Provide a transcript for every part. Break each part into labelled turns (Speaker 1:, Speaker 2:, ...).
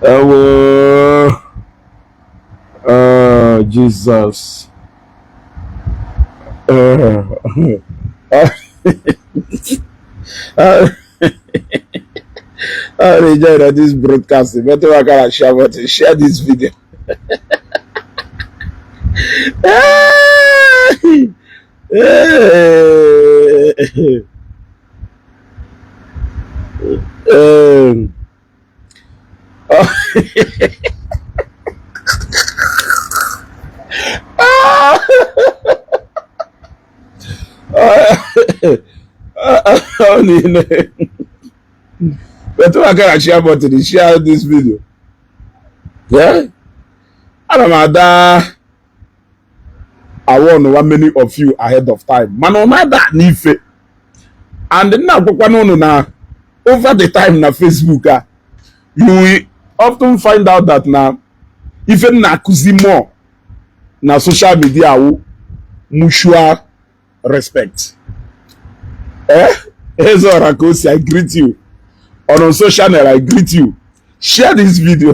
Speaker 1: Ewo. Oh, Jesus. I enjoyed this broadcast. Better I gotta share button. Share this video. Ọ niile. Metụ aka na share button, share this video. Yeah? Ana m ada awarn many of you ahead of time. Mana ọ na-ada n'ife. And nna agwakwana unu na over the time na Facebook a, you will often find out that na ife m na-akụzi more na social media awụ mutual respect. Eh? Ezeora Kosi, I greet you. On social channel, I greet you. Share this video.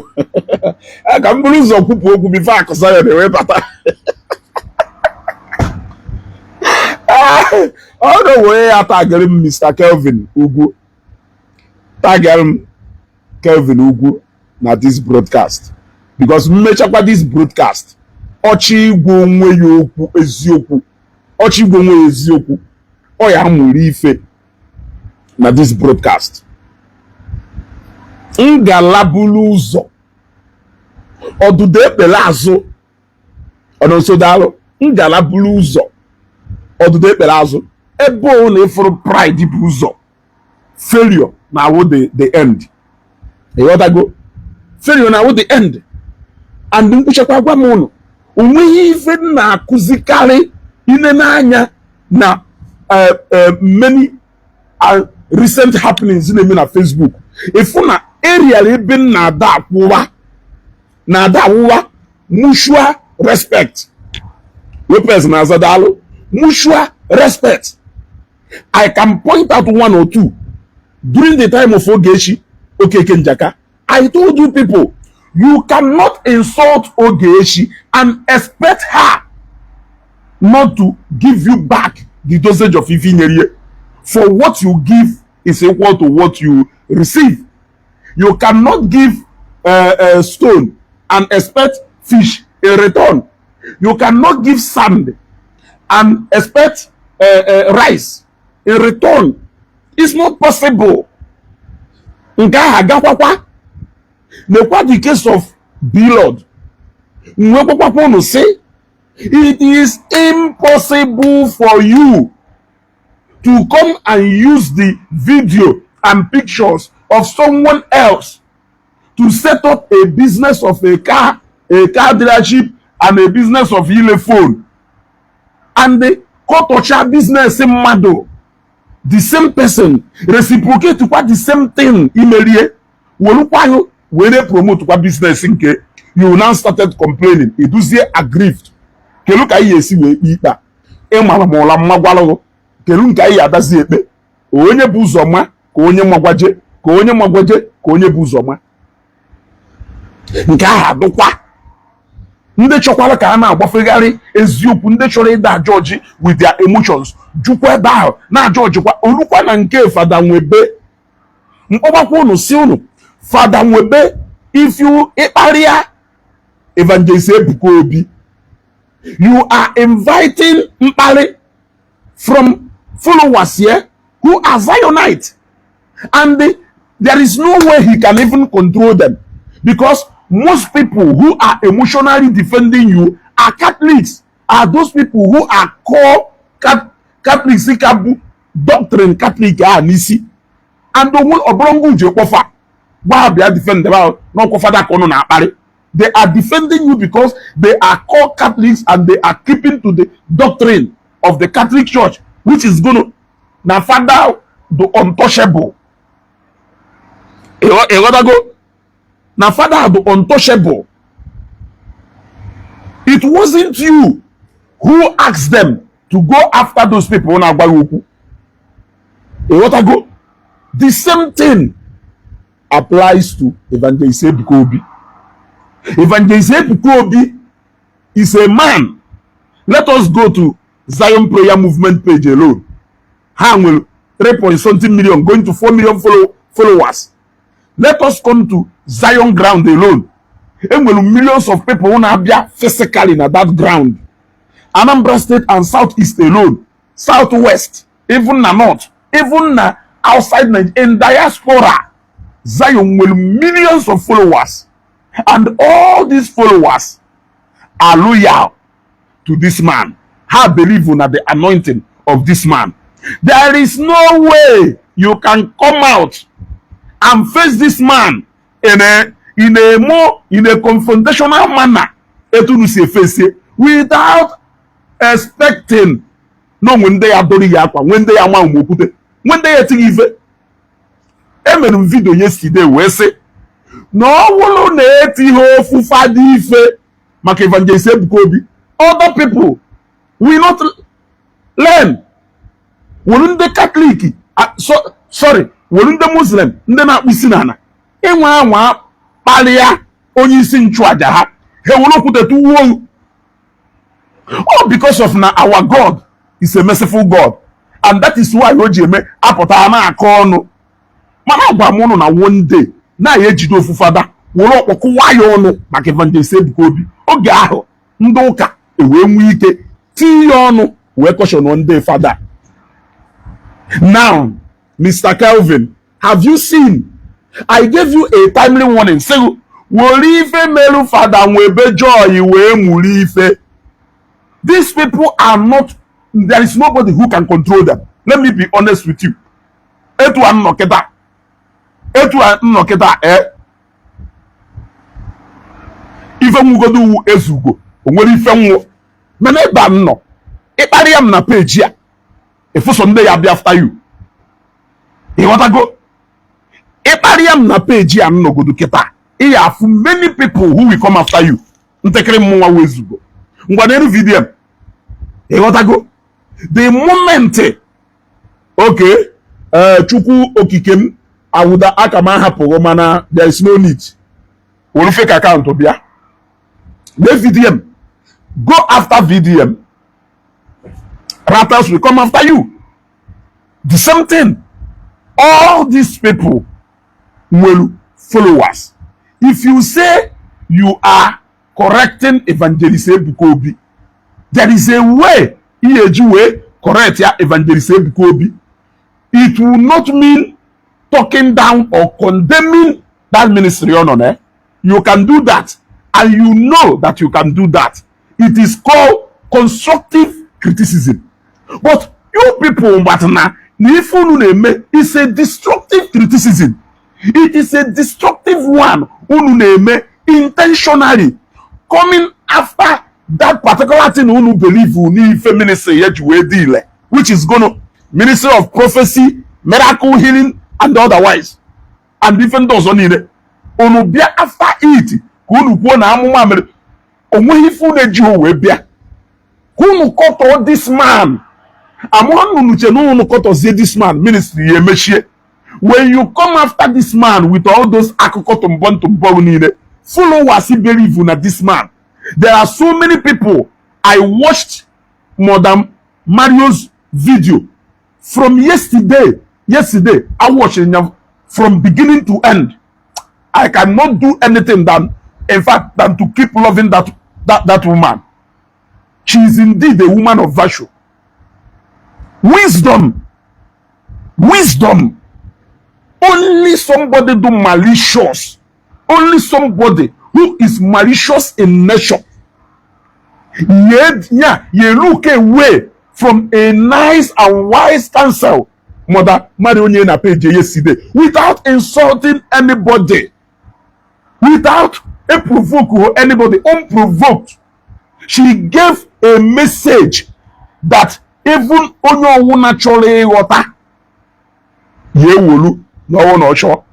Speaker 1: Ka m buru ụzọ kwupụ okwu before akụsa ya na-ewe bata. Ọ na wee ya tagịrị m Mr. Kelvin Ugwu. Tagịrị m Kelvin Ugwu na this broadcast. Because mmechakwa this broadcast, ọchị igwe onwe ya okwu eziokwu. Ọchị igwe onwe ya eziokwu. Ọ ya mụrụ ife na this broadcast. Ngalabulu ụzọ ọdụdụ ekpere azụ ọnọsodalụ ngalabulu ụzọ ọdụdụ ekpere azụ ebe ọ na ịfụrụ pride bụ ụzọ failure na awụ the end. Ịghọtago? Failure na awụ the end. And nkwụchakwa gwa m ụnụ onweghị ife m na-akụzikarị ile n'anya na many recent happenings na-eme na Facebook. Ịfụ na area ebe m na-ada akwụwa na-ada awụwa mutual respect. Lopez na-aza daalụ. Mutual respect. I can point out one or two. During the time of Ogechi Okeke Njaka, I told you people, you cannot insult Ogechi and expect her not to give you back the dosage of ife inyerie. For what you give is equal to what you receive. You cannot give a stone and expect fish in return. You cannot give sand and expect rice in return. It's not possible. Nke ahụ agakwakwa. Nekwa the case of Blord. Nwekwakwa unu sị, it is impossible for you to come and use the video and pictures of someone else to set up a business of a car dealership and a business of ile phone. And the kọtọcha business mmadụ, the same person reciprocate kwa the same thing imerie werukwa were promote kwa business nke you now started complaining, eduzie aggrieved. Kelu ka anyị esi wee kpee ikpe a? Ịmara m ụla mmagwalụgụ kelu nke anyị adazi ekpe onye bụ ụzọ ma ka onye magwaje ka onye magwaje ka onye bụ ụzọ ma nke ahụ adụkwa. Ndị chọkwara ka a na-agbafegharị eziokwu, ndị chọrọ ịda judge with their emotions jukwa ebe ahụ na-ajọjikwa olukwa na nke Fada Nwebe. Mkpọgbakwa unu si unu Fada Nwebe, if you ịkparịa Evangelist Ebuka Obi, you are inviting mkparị from followers here who are Zionite, and there is no way he can even control them, because most people who are emotionally defending you are Catholics, are those people who are core Catholics ka bụ doctrine Catholic a n'isi. And onwe ọbụrụ ngwa uche kpọfa gba bịa defend them n'ọkwa fada ka ụnụ na-akparị. They are defending you because they are core Catholics and they are keeping to the doctrine of the Catholic Church, which is gonna na fada the untouchable. Ịghọtago? Na fada the untouchable. It wasn't you who asked them to go after those people na-agwa gị okwu. Ịghọtago? The same thing. Applies to Evangelist Ebuka Obi. Evangelist Ebuka Obi is a man. Let us go to Zion Prayer Movement page alone. Ha nwere 3 point something million, going to 4 million followers. Let us come to Zion ground alone. Enwere millions of people na-abịa physically na that ground. Anambra State and South East alone, South West, even na North, even na outside Nigeria, in diaspora, Zion nwere millions of followers, and all these followers are loyal to this man. Ha believe na the anointing of this man. There is no way you can come out and face this man in a more in a confrontational manner etu unu si efesie without expecting na onwe ndị ya dori ya akwa, nwe ndị ya nwa ụmụ okwute, nwe ndị ya etighị ife. Emere m video yesterday wee sị na ọ bụrụ na etighị ofu fada ife maka Evangelist Ebuka Obi, other people will not learn. Were ndị Catholic, sorry, were ndị Muslim, ndị na-akpụ isi n'ala, ịnwe anwa kpalịa onye isi nchụaja ha, ha ewere okwute tụwuo. All because of na our God is a merciful God, and that is why o ji eme apụta na-akọ ọnụ. Mana agwa m ụnụ na one day na ya ejide ofu fada were ọkpọ kụwa ya ọnụ maka Evangelist Ebuka Obi. Oge ahụ ndị ụka ewee nwee ike tinye ya ọnụ wee caution ndị fada. Now, Mr. Kelvin, have you seen? I gave you a timely warning, say were ife meru fada nwebe joy wee mụrụ ife. These people are not, there is nobody who can control them. Let me be honest with you. Etu a nnọ kịta, etu a nnọ kịta, ee, ife nwugodo wu ezugo o nwere ife nwụ, mana ebe a m nọ, ịkparịa m na peji a, ịfụsọ ndị ya bịa after you. Ịghọtago? Ịkparịa m na peji a m nọgodo kịta, ị ya afụ many people who will come after you. Ntakịrị mmụnwa wezugo ngwa n'elu VDM. Ịghọtago? The moment, okay, ee, Chukwu okike m awụda aka m ahapụghị, mana there is no need. Were fake account bịa lee VDM, go after VDM, rattles will come after you. The same thing, all these people nwere followers. If you say you are correcting Evangelist Ebuka Obi, there is a way ihe eji wee correct ya Evangelist Ebuka Obi. It will not mean talking down or condemning that ministry ọ nọ na. You can do that, and you know that you can do that. It is called constructive criticism. But you people mgbatana na ife unu na-eme is a destructive criticism. It is a destructive one unu na-eme, intentionally coming after that particular thing unu believe n'ife ministry ya ji wee dị ile, which is gonna ministry of prophecy, miracle, healing and otherwise, and ife ndị ọzọ niile. Unu bịa after it ka unu kwuo na amụma mere onweghị ife unu ejighị wee bịa ka unu kọtọọ this man. Amụrụ nnụnụ che na unu kọtọzie this man, ministry ya emechie. When you come after this man with all those akụkọ tụmbọ ntụmbọ niile, followers believe na this man. There are so many people. I watched Madam Mario's video from yesterday. Yesterday I watched it from beginning to end. I cannot do anything than, in fact, than to keep loving that woman. She is indeed a woman of virtue, wisdom, wisdom. Only somebody do malicious, only somebody who is malicious in nature, yeah, you look away from a nice and wise counsel Mother Mary onye na page yesterday, without insulting anybody, without a provoke anybody, unprovoked. She gave a message that even onye ọwụna chọrọ ịghọta ya ewolu n'ọwụ na ọ chọọ.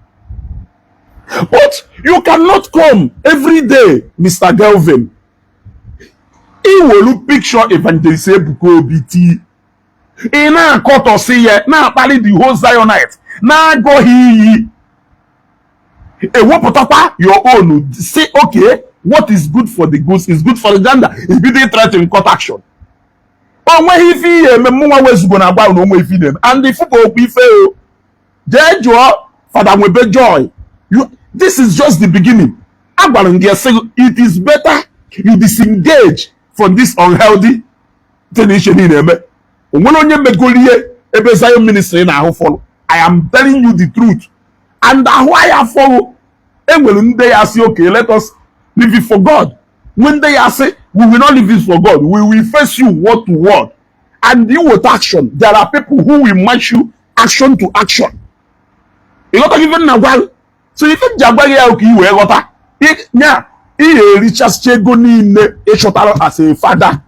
Speaker 1: But you cannot come every day, Mr. Gelvin, iwelu picture Evangelist Ebuka Obi tii, ị na-akọtọsị ya, na-akpali the whole Zionite, na-agọghị iyi. Ewepụtakwa your own, say, "Okay, what is good for the goose is good for the gander." Ibido threaten court action. O nweghị ife ihe eme. Mụnwa wezugo na agba na onwe ife ị na-eme and ifuka okwu ife o jee jụọ Fada Nwebe Joy. You, this is just the beginning. Agwara m gị sị, it is better you disengage from this unhealthy thing iche niile eme. O nwere onye megoro ihe ebe Zion Ministry na-ahụ fọlụ. I am telling you the truth, and ahụ anyị afọlụ. Enwere ndị ya sị, "Okay, let us leave it for God." When they ya sị, "We will not leave it for God, we will face you word to word," and you with action, there are people who will match you action to action. Ịghọta ife nna gwa gị? So ife m ji agwa gị ya ka ị wee ghọta nya ị ga-erichasịcha ego niile ịchọtara as a father.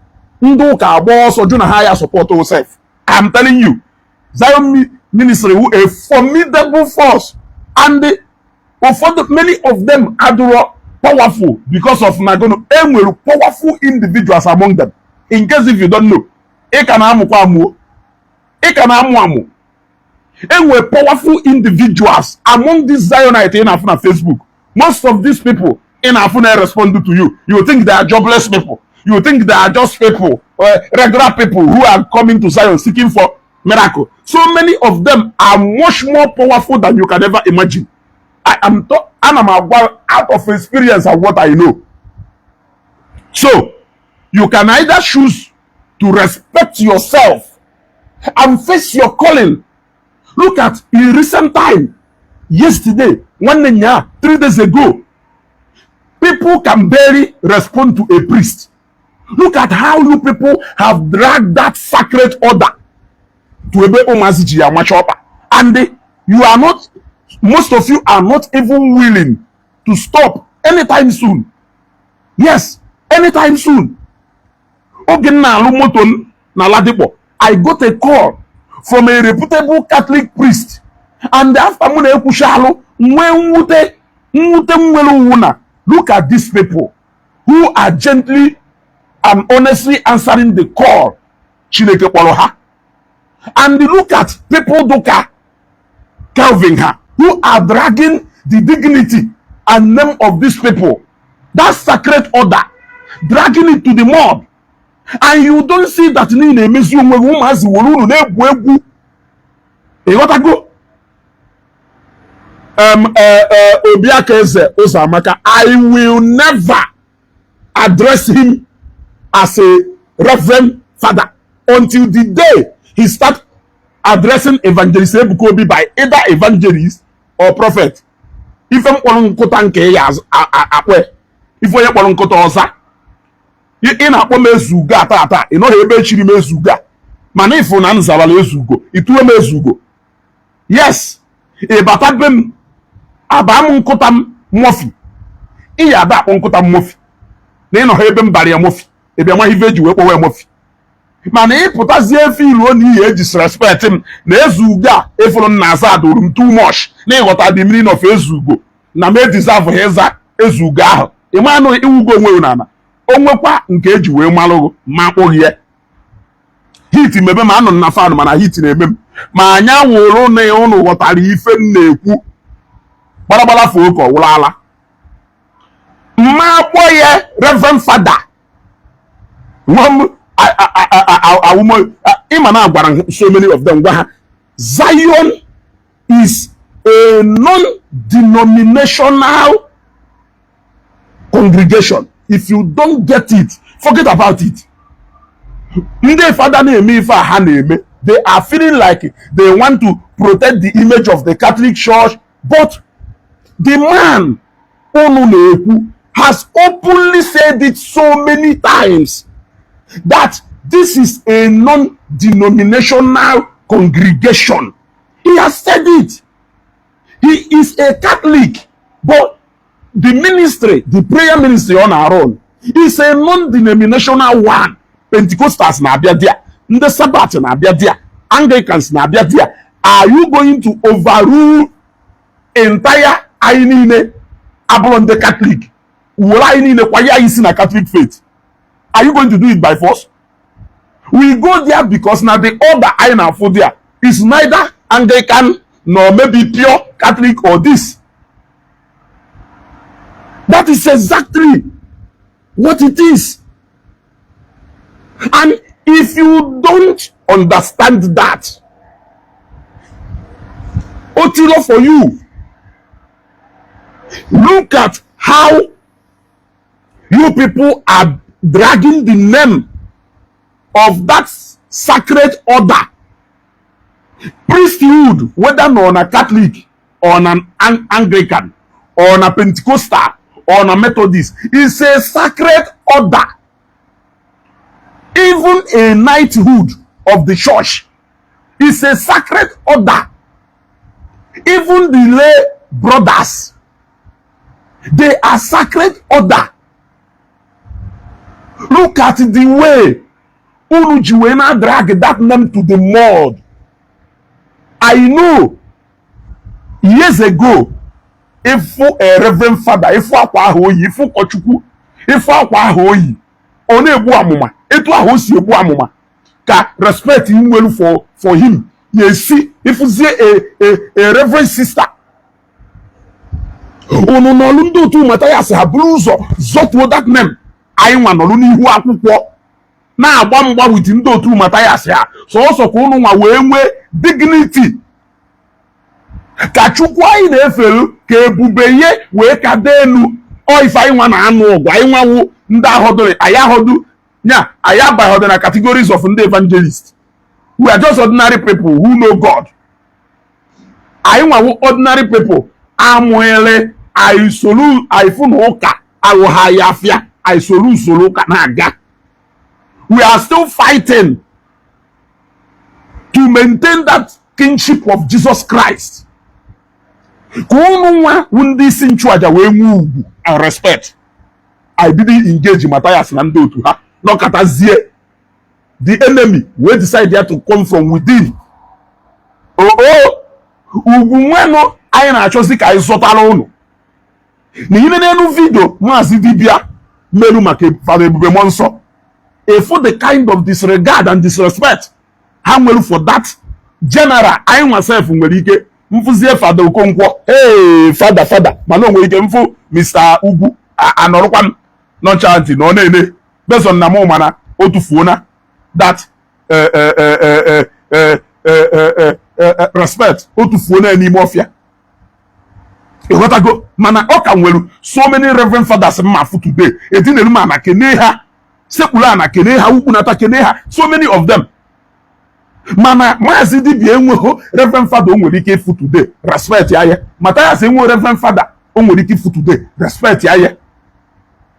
Speaker 1: Ndị ụka agba ọsọ jụ na ha ya support yourself. I am telling you, Zion Ministry wụ a formidable force, and ụfọdụ, many of them adịrọ powerful because of nagono enwere powerful individuals among them. In case if you don't know, ị ka na-amụkwa amụọ, ị ka na-amụ amụ. Enwere powerful individuals among these Zionite ị na-afụ na Facebook. Most of these people ị na-afụ na respond to you, you think they are jobless people, you think they are just people, regular people who are coming to Zion seeking for miracle. So many of them are much more powerful than you can ever imagine. I am ana m agwa out of experience and what I know. So you can either choose to respect yourself and face your calling. Look at in recent time, yesterday, nwanne nya, 3 days ago, people can barely respond to a priest. Look at how you people have dragged that sacred order to ebe ụmụazị ji ya amacha ọkpa, and you are not, most of you are not even willing to stop anytime soon. Yes, anytime soon. Oge m na-alụ moto m na Ladipo, I got a call from a reputable Catholic priest, and after mụ na-ekwuchi alụ nwee mwute, mwute m nwere uwu na look at these people who are gently and honestly answering the call Chineke kpọrọ ha, and look at people dụka Kelvin ha who are dragging the dignity and name of these people, that sacred order, dragging it to the mud, and you don't see that niile na-emezi onwe gị. Ụmụazị were unu na-egwu egwu. Ịghọtago? Obiaka Eze Ụzọamaka, I will never address him as a reverend father until the day he start addressing Evangelist Ebuka Obi by either evangelist or prophet. Ife m kpọrọ nkụta nke ya akpọ ife onye kpọrọ nkụta ọza. Ị na-akpọ m Ezugo ata ata, ị nọghị ebe echiri m Ezugo a, mana ịfụ na m zawara Ezugo, ituwe m Ezugo. Yes, ị bata be m, aba m nkụta m mọfi, ị ya ada akpọ nkụta m mọfi na ị nọghị ebe m bara ya mọfi, ebe amaghị ife eji wee kpọwa ya mọfi. Mana ịpụtazie efe iluo na ihe eji respect m na Ezugo a efuru m na aza dụrụ m too much na ịghọta the meaning of Ezugo na m edeserve ha ịza Ezugo ahụ. Ịma anụ iwugo onwe na ala o nwekwa nke eji wee malụgụ ma akpọghị ya heat mebe ma anọ m na fan, mana heat na-eme m ma anya wụrụ na ụnụ ghọtara ife m na-ekwu. Gbaragbara foo ka ọ wụrụ ala mma akpọ ya reverend father nwa m awụmo. Ịma na agwara m so many of them, gwa ha Zion is a non-denominational congregation. If you don't get it, forget about it. Ndị fada na-eme ife a ha na-eme, they are feeling like they want to protect the image of the Catholic Church, but the man unu na-ekwu has openly said it so many times that this is a non-denominational congregation. He has said it. He is a Catholic, but the ministry, the prayer ministry on our own, is a non-denominational one. Pentecostals na-abịa there, ndị Sabbath na-abịa there, Anglicans na-abịa there. Are you going to overrule entire anyị niile abụrụ ndị Catholic, were anyị niile kwanye anyị isi na Catholic faith? Are you going to do it by force? We go there because na the order anyị na-afụ there is neither Anglican nor maybe pure Catholic or this. That is exactly what it is. And if you don't understand that, otilo for you. Look at how you people are dragging the name of that sacred order, priesthood, whether na Catholic or na Anglican or na Pentecostal or na Methodist, is a sacred order. Even a knighthood of the church is a sacred order. Even the lay brothers, they are sacred order. Look at the way unu ji wee na drag that name to the mud. I know years ago, ịfụ a reverend father, ịfụ akwa ahụ oyi, ịfụ ụkọchukwu, ịfụ akwa ahụ oyi, ọ na-egbu amụma etu ahụ o si egbu amụma ka respect nwelu for him ya esi. Ịfụzie a reverend sister, unu nọlụ ndị otu Mathias ha buru ụzọ zọtuo that name. Anyị nwa nọlụ n'ihu akwụkwọ na-agba mgba with ndị otu Mathias ha, sọsọ ka unu nwa wee nwee dignity, ka Chukwu anyị na-efelu, ka ebube ihe wee ka dị elu. Ọ ife anyị nwa na-anụ ọgụ. Anyị nwawu ndị ahọdụrụ, anyị ahọdụ nya, anyị abaghọdụ na categories of ndị evangelist. We are just ordinary people who know God. Anyị nwawu ordinary people amụghịrị anyị soro anyị fụ na ụka aghụgha ya afịa, anyị soro usoro ụka na-aga. We are still fighting to maintain that kingship of Jesus Christ, ka ụmụ nwa wụ ndị isi nchụaja wee nwee ugwu and respect. I didn't engage Matthias na ndị otu ha. Nọkọtazie, the enemy wee decide ya to come from within. Oo, ugwu nwenụ anyị na-achọzi ka anyị zọtara ụnụ na ihe n'elu video Maazị Dibia meru maka Fada Ebube Mmụọ Nsọ. Efu the kind of disregard and disrespect ha nwere for that general. Anyị nwa sef nwere ike mfụzie Fada Okonkwo, hey, fada, fada, mana o nwere ike mfụ Mr. Ugwu anọrọkwa m nonchalant na ọ na-ene based on na mụ mana o tufuona that respect, o tufuona ya n'ime ọfịa, ịghọtago? Mana ọ ka nwere so many reverend fathers mma afụ today edinelu m ana kene ha, sekpuru ana kene ha, ukpunata kene ha, so many of them. Mana Maazị Dibia enweghị reverend father o nwere ike ịfụ today respect ya ya. Mathias enweghị reverend father o nwere ike ịfụ today respect ya ya.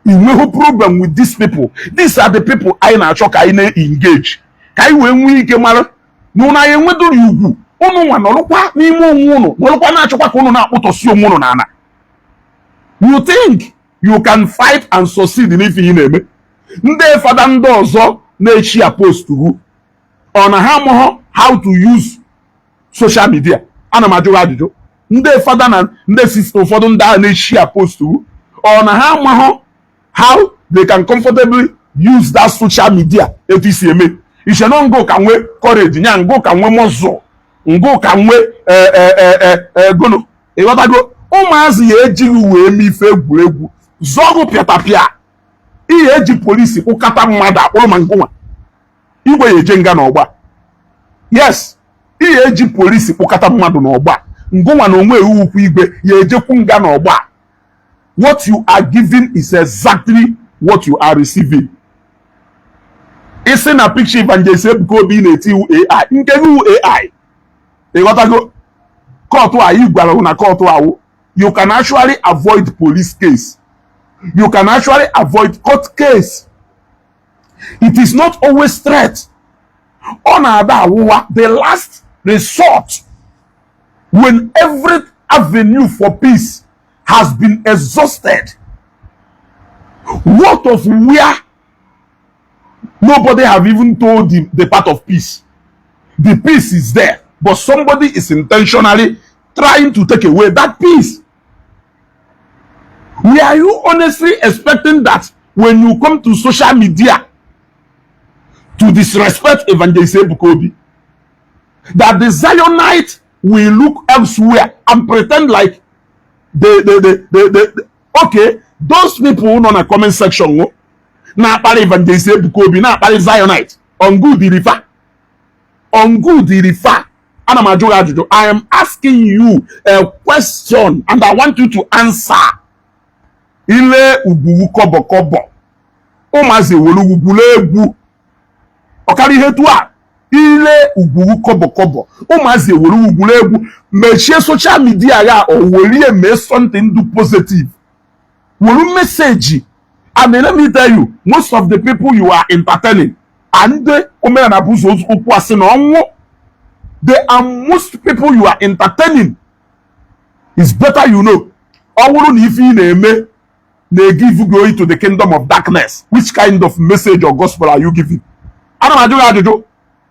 Speaker 1: Inweghị problem with these people. These are the people anyị na-achọ ka anyị na-engage, ka anyị wee nwee ike mara na ụnụ anyị enwedoro ugwu. Ụnụ nwa nọrụkwa n'ime onwe ụnụ, nọrụkwa na-achọkwa ka ụnụ na-akpụtọsi onwe ụnụ n'ala. You think you can fight and succeed n'ife ị na-eme? Ndị fada ndị ọzọ na-echi apost ọ na ha amụghọ how to use social media? Ana m ajụ gị ajụjụ. Ndị fada na ndị sista, ụfọdụ ndị ahụ na-echi apost, ọ na ha amaghọ how they can comfortably use that social media etu isi eme? Iche na ngụ ka nwee courage nya, ngụ ka nwee muscle, ngụ ka nwee gono, ịghọtago? Ụmụazị ya ejighị wee mee ife egwuregwu zọgụ pịatapịa. Ihe eji polisi kpụkata mmadụ akpụrụ ma ngụnwa igwe ya eje nga n'ọgba. Yes, ihe eji polisi kpụkata mmadụ n'ọgba, ngụnwa na onwe ewu ukwu igwe ya ejekwu nga n'ọgba. What you are giving is exactly what you are receiving. Isi na picture Evangelist Ebuka Obi na-eti iwu AI nke gị wu AI, ịghọtago? Court a gwara na court awụ, you can actually avoid police case, you can actually avoid court case. It is not always threat. Ọ na-ada awụwa the last resort, when every avenue for peace has been exhausted. What of where nobody have even told the part of peace? The peace is there, but somebody is intentionally trying to take away that peace. Were you honestly expecting that when you come to social media to disrespect Evangelist Ebuka Obi, that the Zionite will look elsewhere and pretend like they okay? Those people nọ na comment section o na-akparị Evangelist Ebuka Obi, na-akparị Zionite, ọngụ dịrị fa, ọngụ dịrị fa. Ana m ajụ gị ajụjụ. I am asking you a question and I want you to answer. Ile ugwu kọbọ kọbọ, ụmụazị ewere ugwu gwuru egwu ọkara ihe tu a. Ile ugwu kọbọ kọbọ, ụmụazị ewere ugwu gwuru egwu. Mechie social media ya, o werie mee something do positive, were message. And let me tell you, most of the people you are entertaining and ndị omenala bụ ụzọ okwu asị na ọnwụ, they are most people you are entertaining. It's better you know. Ọ bụrụ na ife ị na-eme na-egive glory to the kingdom of darkness, which kind of message or gospel are you giving? Ana m ajụ gị ajụjụ.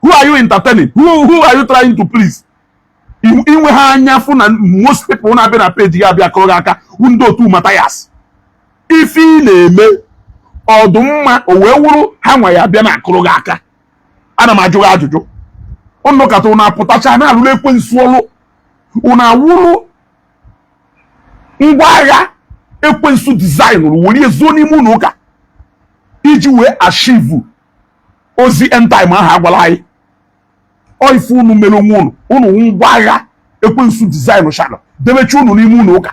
Speaker 1: Who are you entertaining? Who are you trying to please? Inwe ha anya fụ na most people na-abịa na page gị abịa kụrụ gị aka wụ ndị otu Mathias. Ife ị na-eme ọdụmma o wee wụrụ ha nwa ya abịa na akụrụ gị aka. Ana m ajụ gị ajụjụ. Ụnụ kata ụnụ apụtacha na-alụrụ ekwensu ọlụ, ụnụ awụrụ ngwa agha ekwensu design were zuo n'ime ụlọ ụka iji wee achieve ozi end time ahụ agwala anyị. Ọ ife unu mere onwe unu, unu ngwa agha ekwensu design chara debecha unu n'ime ụlọ ụka.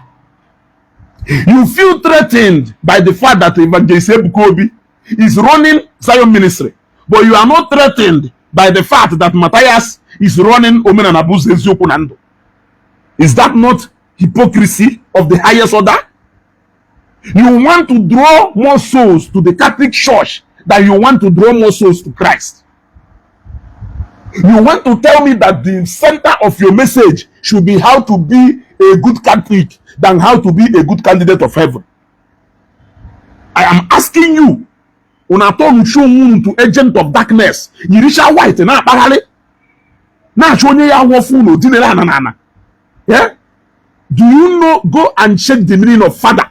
Speaker 1: You feel threatened by the fact that Evangelist Ebuka Obi is running Zion Ministry, but you are not threatened by the fact that Matthias is running Omenala bụ ụzọ, eziokwu na ndụ. Is that not hypocrisy of the highest order? You want to draw more souls to the Catholic Church than you want to draw more souls to Christ. You want to tell me that the center of your message should be how to be a good Catholic than how to be a good candidate of heaven? I am asking you. Unu atọ nuchi onwe unu to agent of darkness, yiricha white na-akpagharị na-achọ onye ya awọfu unu dinere ana na ana. Yeah? Do you know? Go and check the meaning of father.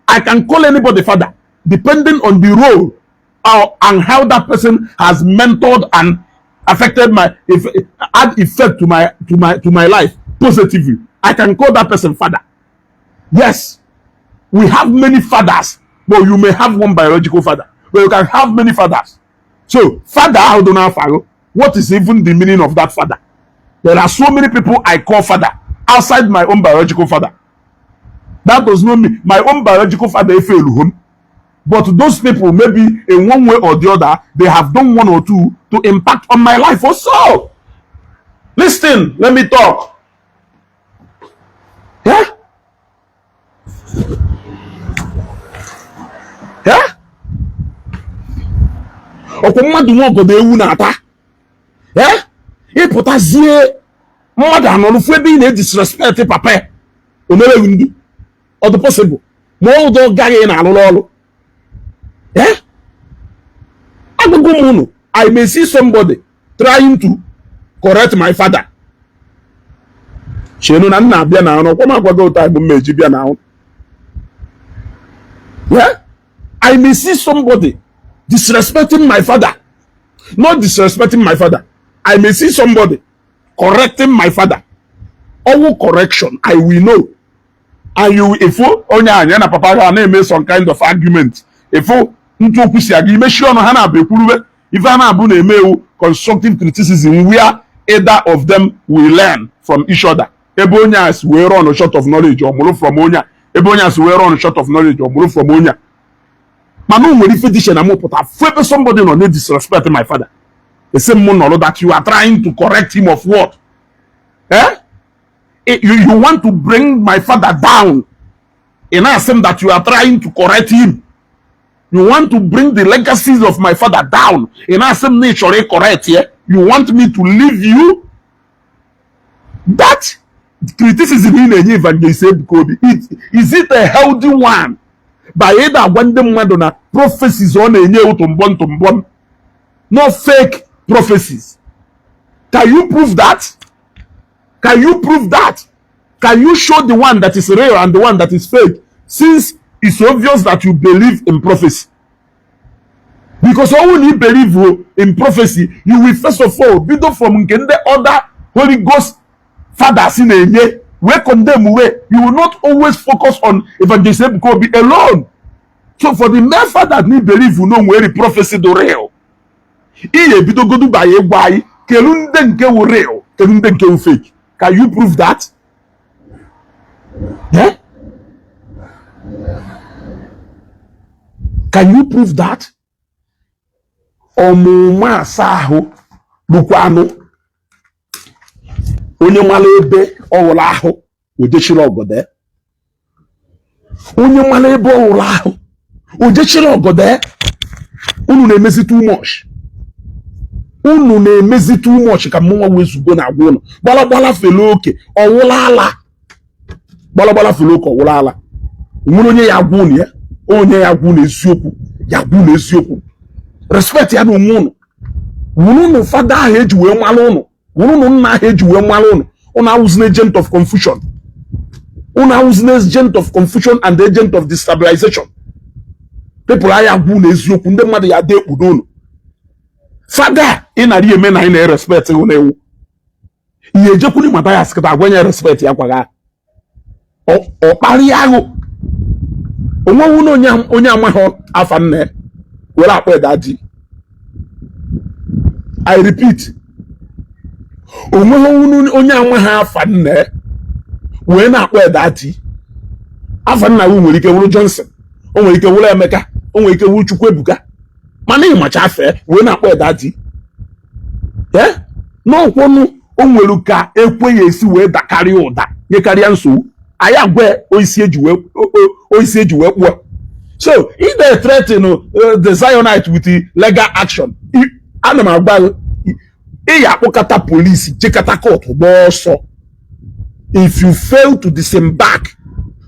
Speaker 1: I can call anybody father depending on the role and how that person has mentored and affected my, if add effect to my life positively. I can call that person father. Yes, we have many fathers, but you may have one biological father, but you can have many fathers. So father ahụ dị n'afọ ahụ, what is even the meaning of that father? There are so many people I call father outside my own biological father. That does not mean my own biological father fail home, but those people, maybe in one way or the other, they have done one or two to impact on my life also. Listen, let me talk. Yeah? Yeah? Ọkwa mmadụ nwa ọgọdọ ewu na-ata. Eh? Ịpụtazie mmadụ anọrụfu ebe ị na-edisrespect papa ya, o mereghị ndu. Ọ dị possible ma ọ ụdọ gaghị na-alụrụ ọrụ? Eh? Agụgụ m unu, I may see somebody trying to correct my father. Chenu na nna abịa na ọrụ ọkwa m agwago ụta bụ mmeji bịa na ahụ. Yeah? I may see somebody disrespecting my father. Not disrespecting my father. I may see somebody correcting my father. Ọwụ correction, I will know. And you ifo onye anya na papa ha na-eme some kind of argument. Ifo ntụ okwu si aga imechi ọnụ ha na-abụ ekwurube ife ha na-abụ na-eme ewu constructive criticism where either of them will learn from each other. Ebe onye a si wee run short of knowledge, ọ mụrụ from onye a. Ebe onye a si wee run short of knowledge, ọ mụrụ from onye a. Mana o nwere ife dị iche na mụ pụta fụ ebe somebody nọ na disrespect my father, esi m nọrọ that you are trying to correct him of what? Eh? You want to bring my father down ị na-asị m that you are trying to correct him. You want to bring the legacies of my father down, ị na-asị m na ị chọrọ ị correct ya. You want me to leave you that criticism ị na-enye Evangelist Ebuka Obi? Is it a healthy one by ịda agwa ndị mmadụ na prophecies ọ na-enye ewu tụmbọm tụmbọm, no fake prophecies? Can you prove that? Can you prove that? Can you show the one that is real and the one that is fake, since it's obvious that you believe in prophecy? Because ọnwụ na you believe in prophecy, you will first of all bido from nke ndị other Holy Ghost fathers na-enye Wee condemn wee. You will not always focus on Evangelist Ebuka Obi alone. So for the mere fact that we believe you know where the prophecy do real, ihe ebidogodu banye gwa anyị kelu ndị nke wụ real, kelu ndị nke wụ fake. Can you prove that? Yeah? Can you prove that? Ọmụma asa ahụ bụkwanụ onye mara ebe ọ wụrụ ahụ ojechiri ọgọdọ. Onye mara ebe ọ wụrụ ahụ ojechiri ọgọdọ. Unu na-emezi too much. Unu na-emezi too much ka mụnwa wezugo na-agwa unu. Gbalagbala fele oke ọwụla ala. Gbalagbala fele oke ọwụla ala. Nwere onye ya agwa unu ya, onye ya agwa unu eziokwu, ya agwa unu eziokwu. Respect ya na onwe unu. Wuru unu fada ahụ eji wee mara unu. Wuru unu nna ahụ eji wee mara unu. Unu awụzina agent of confusion. Unu awụzina agent of confusion and agent of destabilization. People aya agwa unu eziokwu, ndị mmadụ ya ada ekpudo unu. Fada ị nara eme na anyị na-respect hụ na-ewu. Ihe ejekwuli Mathias kịta agwanye respect ya kwaga. Ọ kparịa ahụ. Onwewu na onye amaghị afa nna ya were akpọ daddy. I repeat, onweghị onye amaghị afa nna ya wee na-akpọ daddy. Afa nna gị nwere ike wụrụ Johnson, o nwere ike wụrụ Emeka, o nwere ike wụrụ Chukwuebuka, mana ịmacha afa wee na-akpọ daddy. Ee, n'ọkwọnụ o nwere ka ekwe ya esi wee dakarịa ụda nyekarịa nsogbu. Anyị agwa oisi eji wee kpụọ. So if they threaten the Zionite with the legal action, ana m agwa gị, ị ya akpọkọta polisi jekọta court gbaa ọsọ. If you fail to disembark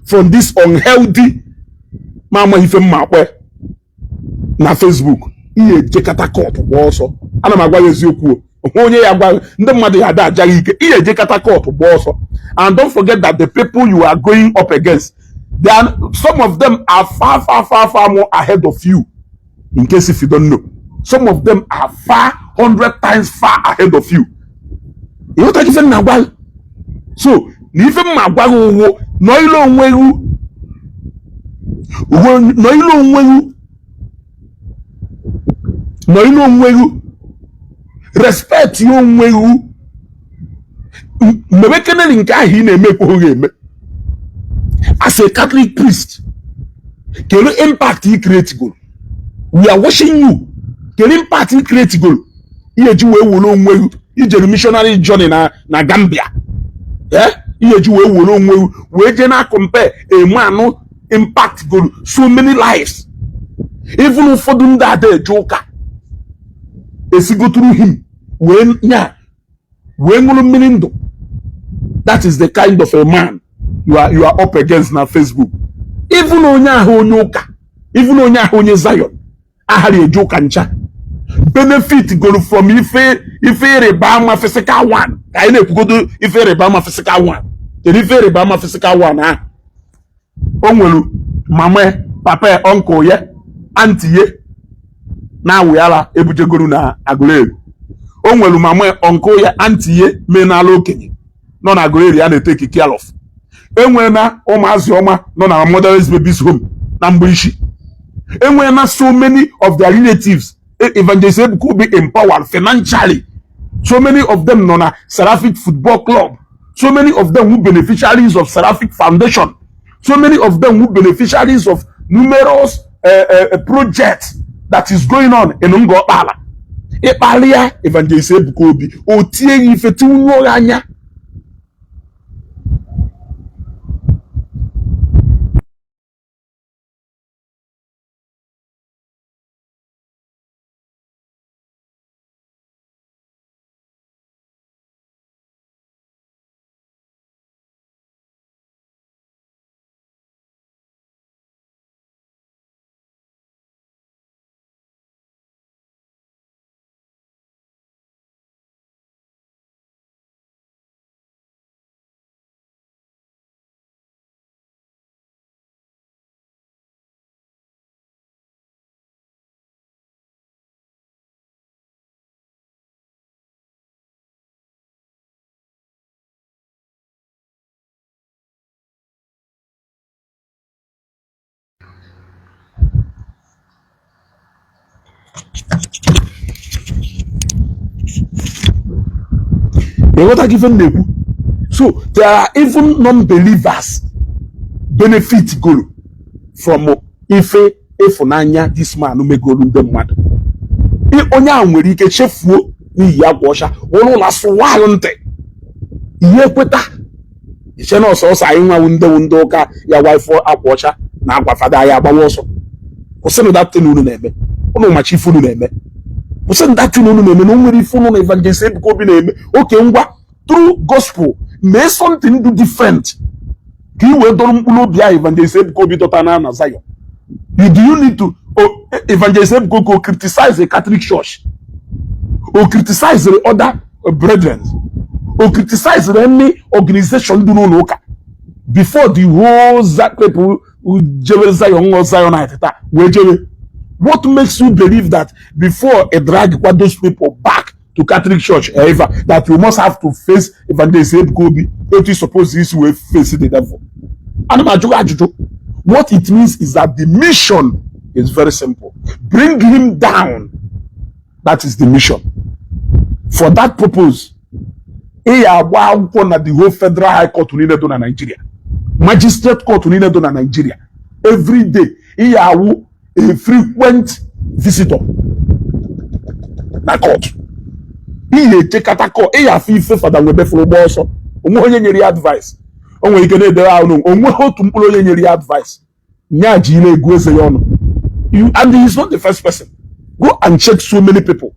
Speaker 1: from this unhealthy ma amaghị ife mma akpọ na Facebook, ihe ejekọta court gbaa ọsọ. Ana m agwa gị eziokwu, onye ya gwa ndị mmadụ ya ada ajaghị ike, ihe ejekọta court gbaa ọsọ. And don't forget that the people you are going up against, they are, some of them are far, far, far, far more ahead of you. In case if you don't know, some of them are far 100 times far ahead of you. Ịghọta ife m na-agwa gị? So na ife m na-agwa gị ụwụ nọ ile onwe gị, nọ ile onwe gị, nọ ile onwe gị, respect ya onwe gị, mebe keneli nke ahụ ị na-eme ekweghị eme. As a Catholic priest, kedu impact ị create goro? We are watching you. Kedu impact ị create goro? Ihe ji wee were onwe gị ijere missionary journey na Gambia, ihe ji wee were onwe gị wee jee na compare a man impact goro so many lives. Even ụfọdụ ndị ada eje ụka esigo through him wee nya wee ṅụrụ mmiri ndụ. That is the kind of a man you are up against na Facebook. Even onye ahụ onye ụka, even onye ahụ onye Zion aghara eje ụka ncha benefit goro from ife ịrịba ama physical one. Ka anyị na-ekwugodo ife ịrịba ama physical one, kedu ife ịrịba ama physical one ahụ? O nwere mama ya, papa ya, uncle ya, aunty ya na-awụ ala ebujegoro na Aguleri. O nwere mama ya, uncle ya, aunty ya mee n'ala okenye nọ na Aguleri ya na-etake care of. Enwere na ụmụazị ọma nọ na Motherless Babies Home na Mgbirichi. Enwere na so many of their relatives Evangelist Ebuka Obi empowered financially. So many of them nọ na Seraphic Football Club. So many of them who beneficiaries of Seraphic Foundation. So many of them who beneficiaries of numerous projects that is going on in Ngokpala. Ịkpalịa Evangelist Ebuka Obi, o tie ya ife tinye ya anya. Ịghọta gị ife m na-ekwu? So there are even non-believers benefit goro from ife ịfụnanya this man megolu ndị mmadụ. Onye ahụ nwere ike chefuo n'ihi akwa ọcha wụrụ ụlọ asụwa ntị ihe ekweta iche na ọsọsọ anyị nwawu ndị wu ndị ụka ya waifọ akwa ọcha na akwa fada ya agbawa ọsọ. Kwụsịnụ that thing unu na-eme. Unu machi ife unu na-eme. Kwụsịnụ that thing unu na-eme na o nwere ife unu na Evangelist Ebuka Obi na-eme. Oke ngwa, true gospel mee something do different ka ị wee dọrọ mkpụrụ obi ahụ Evangelist Ebuka Obi dọta na Zion. You do you need to, oh, Evangelist Ebuka Obi criticize the Catholic Church or criticize the other brethren or criticize any organization dị n'ụlọ ụka before the whole people jewere Zion ṅụọ Zionite taa wee jewe? What makes you believe that before a drag kwa those people back to Catholic Church ever, that you must have to face Evangelist Ebuka Obi etu you suppose isi wee face the devil? Ana m ajụ gị ajụjụ. What it means is that the mission is very simple: bring him down. That is the mission. For that purpose, ị ya agba akwụkwọ na the whole Federal High Court niile dị na Nigeria, Magistrate Court niile dị na Nigeria. Every day ị ya awụ a frequent visitor na court. Ị ya echekata court, ị ya afụ ife Fada Nwebe fụrụ gba ọsọ. Onwe onye nyere ya advice, o nwere ike na-edere ahụ onwe otu mkpụrụ onye nyere ya advice nya ji ile egu eze ya ọnụ. You, and he is not the first person. Go and check so many people.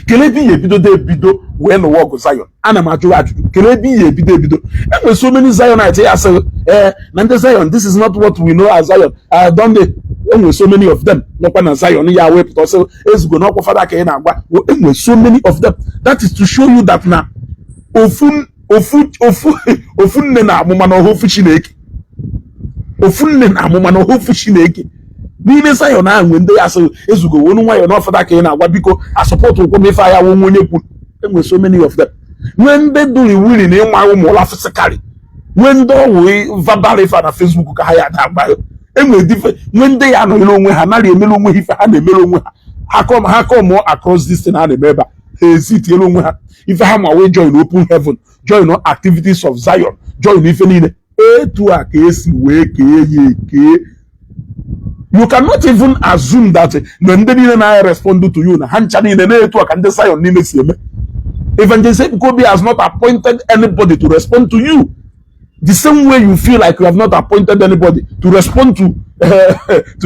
Speaker 1: Kelee ebe ihe ebido ebido wee nụwa ọgụ Zion. Ana m ajụ ajụjụ, kelee ebe ihe ebido ebido? Enwere so many Zionites ya sị ee na ndị Zion, this is not what we know as Zion. Don they, enwere so many of them nọkwa na Zion ya wepụta ọsọ ezugo n'ọkwa fada ka ị na-agwa. Enwere so many of them. That is to show you that na ofu ofu ofu ofu nne na-amụ mana ọha ofu Chineke, ofu nne na-amụ mana ọha ofu Chineke. N'ime Zion ahụ nwee ndị ya asị ezugo wonu nwayọ n'ọfọdụ ka ị na-agwa, biko asọpọtụ ụkwụ m ife anya wụ onye kwuru. Enwere so many of them. Nwee ndị dụrụ wili na ịma ụmụ ụla physically, nwee ndị ọwụ verbal ife na Facebook ka ha ya na-agba. Enwere dife nwee ndị ya anọghịrị onwe ha narị emere onwe ha ife ha na-emere onwe ha. Ha come across this thing ha na-eme ebe a, ha ezi tinyere onwe ha ife ha ma wee join Open Heaven, join activities of Zion, join ife niile. Etu a ka esi wee kee ya ekee. You cannot even assume that na ndị niile na-respond to you na ha ncha niile na-etu a ka ndị Zion niile si eme. Evangelist Ebuka Obi has not appointed anybody to respond to you, the same way you feel like you have not appointed anybody to respond to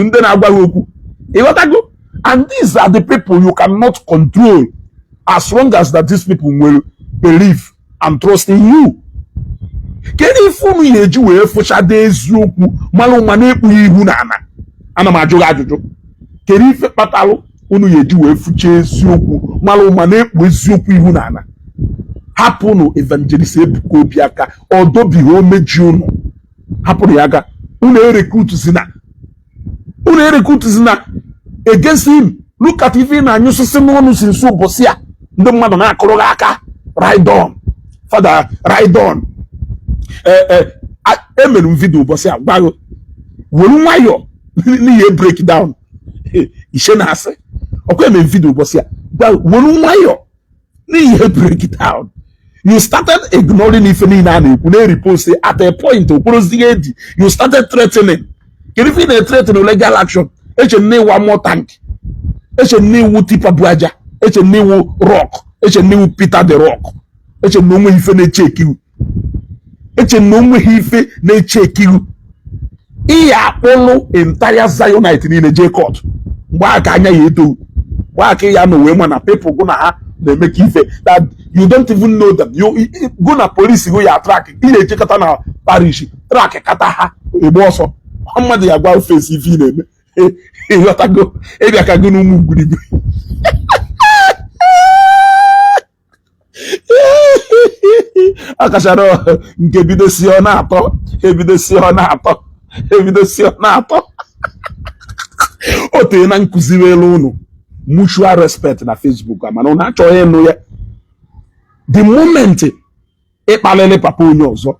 Speaker 1: ndị na-agwa gị okwu. Ịghọtago? And these are the people you cannot control, as long as that these people will believe and trust in you. Kedu ife unu ya eji wee fụchado eziokwu mara ụma na-ekpughị ihu n'ala? Ana m ajụ gị ajụjụ. Kedu ife kpatalụ unu ya eji wee fụcha eziokwu mara ụma na-ekpu eziokwu ihu n'ala? Hapụnụ Evangelist Ebuka Obi aka. Ọ dobighị omeji unu, hapụrụ ya aka. Unu erekrutuzina against him. Look at ife ị na-anyụsịsị n'ọnụ si nso ụbọchị a ndị mmadụ na-akụrụ gị aka, "Ride on, father, ride on." Ee, emere m video ụbọchị a gwa gị were nwayọọ n'ihi break down ishe na-asị ọkwa. Eme video ụbọchị a gwa were nwayọọ n'ihi break down. You started ignoring ife niile a na-ekwu na-repost. At a point okporozighị edi, you started threatening. Kedu ife ị na-threaten? Legal action. Eche m na ịwa mọ tank, eche m na iwu tipper bụ aja, eche m na iwu rock, eche m na iwu Peter the Rock, eche m na onweghị ife na-eche ekiru, eche m na onweghị ife na-eche ekiru. Iya akpụlụ entire Zionite niile jee court mgbe aka anya ya eto, mgbe aka ya nọ wee ma na people gụ na ha na-eme ka ife that you don't even know them. You go na police go ya track, ị na-echekọta na parish track kata ha egbe ọsọ mmadụ ya gwa face ife ị na-eme. Ịghọtago? Ịbịa ka gị na ụmụ igwurigwe ọkachara nke bidosi ọ na-atọ, ebidosi ọ na-atọ, ebidosi ọ na-atọ. O tee na nkụziri unu mutual respect na Facebook, mana unu achọghị ịnụ ya. The moment ịkpalịrị papa onye ọzọ,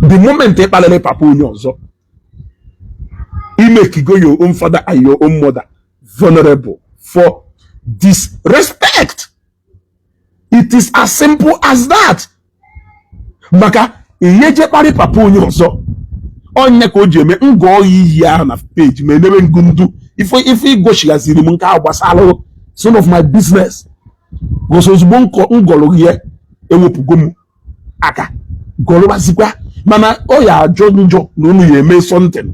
Speaker 1: the moment ịkpalịrị papa onye ọzọ, imekigo your own father and your own mother vulnerable for disrespect. It is as simple as that. Maka ihe je kparị papa onye ọzọ, onye ka o ji eme ngọ iyi ahụ na page ma enebe ngundu ife ife igochighaziri m nke ahụ gbasara son of my business. Gosi ozugbo ngọlụ ya, ewepụgo m aka gọlụbazikwa. Mana ọ ya ajọ njọ na unu ya eme something,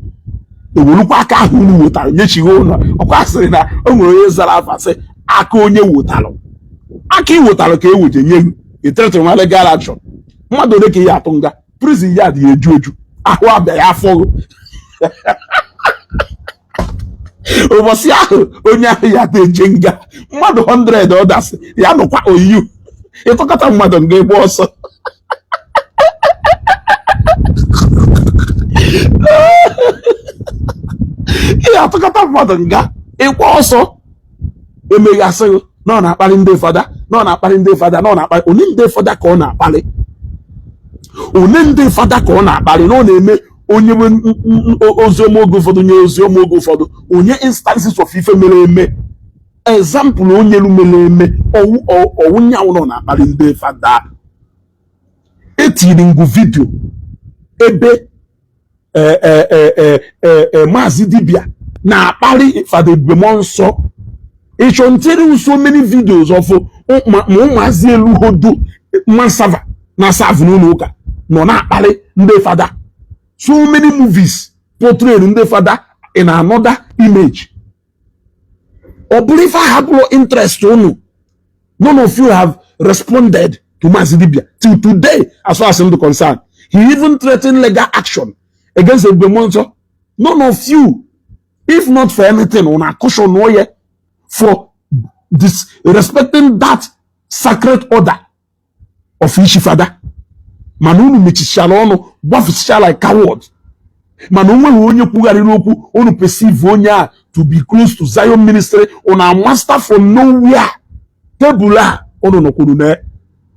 Speaker 1: ewelukwa aka ahụ unu wetara nyechighi ụlọ. Ọkwa sịrị na o nwere onye zara afa, sị aka onye wetalụ, aka ị wetara ka e weje nye gị. Iteretụrụ nwa legal action, mmadụ ole ka ị ya atụ nga prison yard ya eju eju ahụ abịa ya afọ gị. Ụbọchị ahụ onye ahụ ya na-eje nga, mmadụ 100 ọdasị ya nọkwa oyiyu ịtọkọta mmadụ nga egbe ọsọ. Ị atụkọta mmadụ nga ịkwa ọsọ, emeghasịghị na ọ na-akparị ndị fada, na ọ na-akparị ndị fada, na ọ na-akparị onye ndị fada ka ọ na-akparị, onye ndị fada ka ọ na-akparị, na ọ na-eme onye oziọma oge ụfọdụ, nye oziọma oge ụfọdụ, onye instances of ife mere eme, example onye elu mere eme, ọwụ nyanwụ nọ na-akparị ndị fada. Etiri ngụ video ebe Maazị Dibia na-akparị Fada Ebube Mmụọ Nsọ. Ịchọ ntiri so many videos of ma ụmụazị eluhodo mansava na savụ n'ụlọ ụka nọ na-akparị ndị fada. So many movies portrayed ndị fada in another image. Ọ bụrụ ife ahụ bụrụ interest unu, none of you have responded to Maazị Dibia till today. As far as I'm concerned, he even threatened legal action against Ebube Mmụọ Nsọ. None of you, if not for anything, una caution oye for disrespecting that sacred order of ichi fada. Mana unu mechichara ọnụ, gbafụsicha like coward. Mana o nweghị onye kwugharịrị okwu. Unu perceive onye a to be close to Zion Ministry. Una master from nowhere. Tebụl a unu nọkwuru na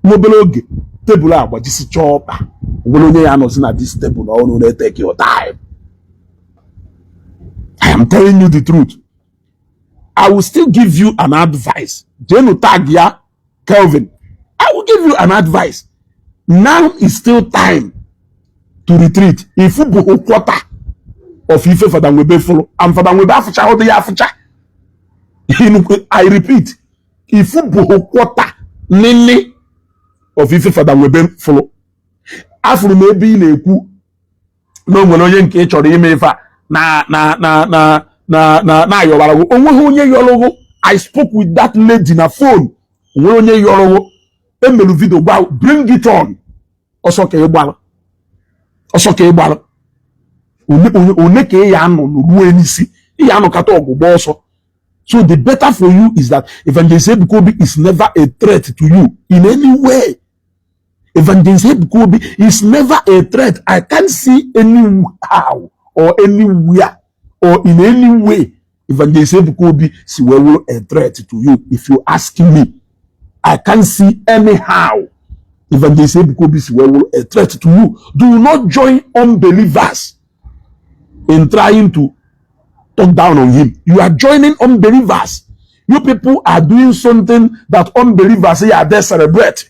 Speaker 1: n'obere oge, tebụl a gbajisicha ọkpa, nwere onye ya anọzi na this table na unu na-etake your time. I am telling you the truth. I will still give you an advice. Jenu tag ya Kelvin. I will give you an advice. Now is still time to retreat. If you bụ quarter of ife Fada Nwebe fụrụ, and Fada Nwebe afụcha ọdụ ya afụcha. I repeat, if you bụ quarter nini of ife Fada Nwebe fụrụ, afụrụ m ebe ị na-ekwu na o nwere onye nke ị chọrọ ime ife a na na na na na na na ayọbara gị. Onweghị onye yọrọgụ. I spoke with that lady na phone. Onwere onye yọrọgụ. Emelu video gba, bring it on. Ọsọ ka ị gbara, ọsọ ka ị gbara. One ka ị ya anọ ruo n'isi, ị ya anọkata ọgụ gba ọsọ. So the better for you is that Evangelist Ebuka Obi is never a threat to you in any way. Evangelist Ebuka Obi is never a threat. I can't see any how or anywhere or in any way Evangelist Ebuka Obi si wee wụrụ a threat to you. If you ask me, I can't see anyhow Evangelist Ebuka Obi si wee wụrụ a threat to you. Do not join unbelievers in trying to talk down on him. You are joining unbelievers. You people are doing something that unbelievers say are there celebrate.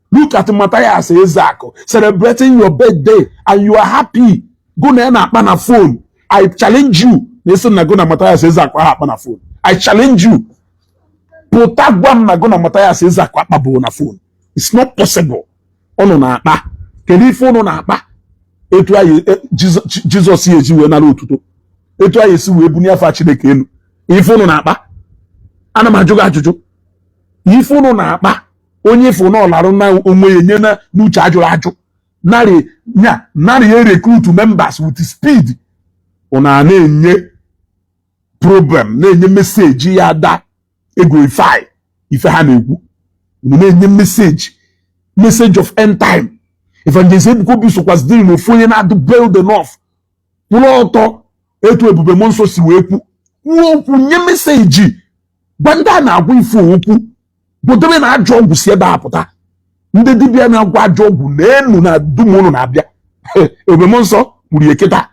Speaker 1: Look at Matthias Ezeaku celebrating your birthday and you are happy. Go na na-akpa na phone. I challenge you. Na-eso na go na Matthias Ezeaku ahụ akpa na phone. I challenge you. Pụta gwa m na go na Matthias Ezeaku akpabụ na phone. It's not possible. Unu na-akpa. Kedu ife unu na-akpa? Etu anyị Jizọs ya eji wee nara otuto. Etu anyị esi wee bunye afa Chineke elu. Ife unu na-akpa. Ana m ajụ gị ajụjụ. Ife unu na-akpa. Onye ife na ọlarụ na onwe ya nye na n'uche ajụrụ ajụ. Narị nya narị e recruit members with speed. Unu a na-enye problem, na-enye message ya da eglorify ife ha na-ekwu. Unu na-enye message of end time. Evangelist Ebuka Obi sokwazidiri n'ofu onye na-adụ build enough kwụrụ ọtọ etu Ebube Mmụọ Nsọ si wee kwu kwuo okwu, nye message, gwa ndị a na-agwa ife okwu, godobe na ajọ ọgwụ si ebe a pụta. Ndị dibịa na-agwa ajọ ọgwụ na-enu na dum unu na-abịa. Ebube Mmụọ Nsọ kwuru ya kịta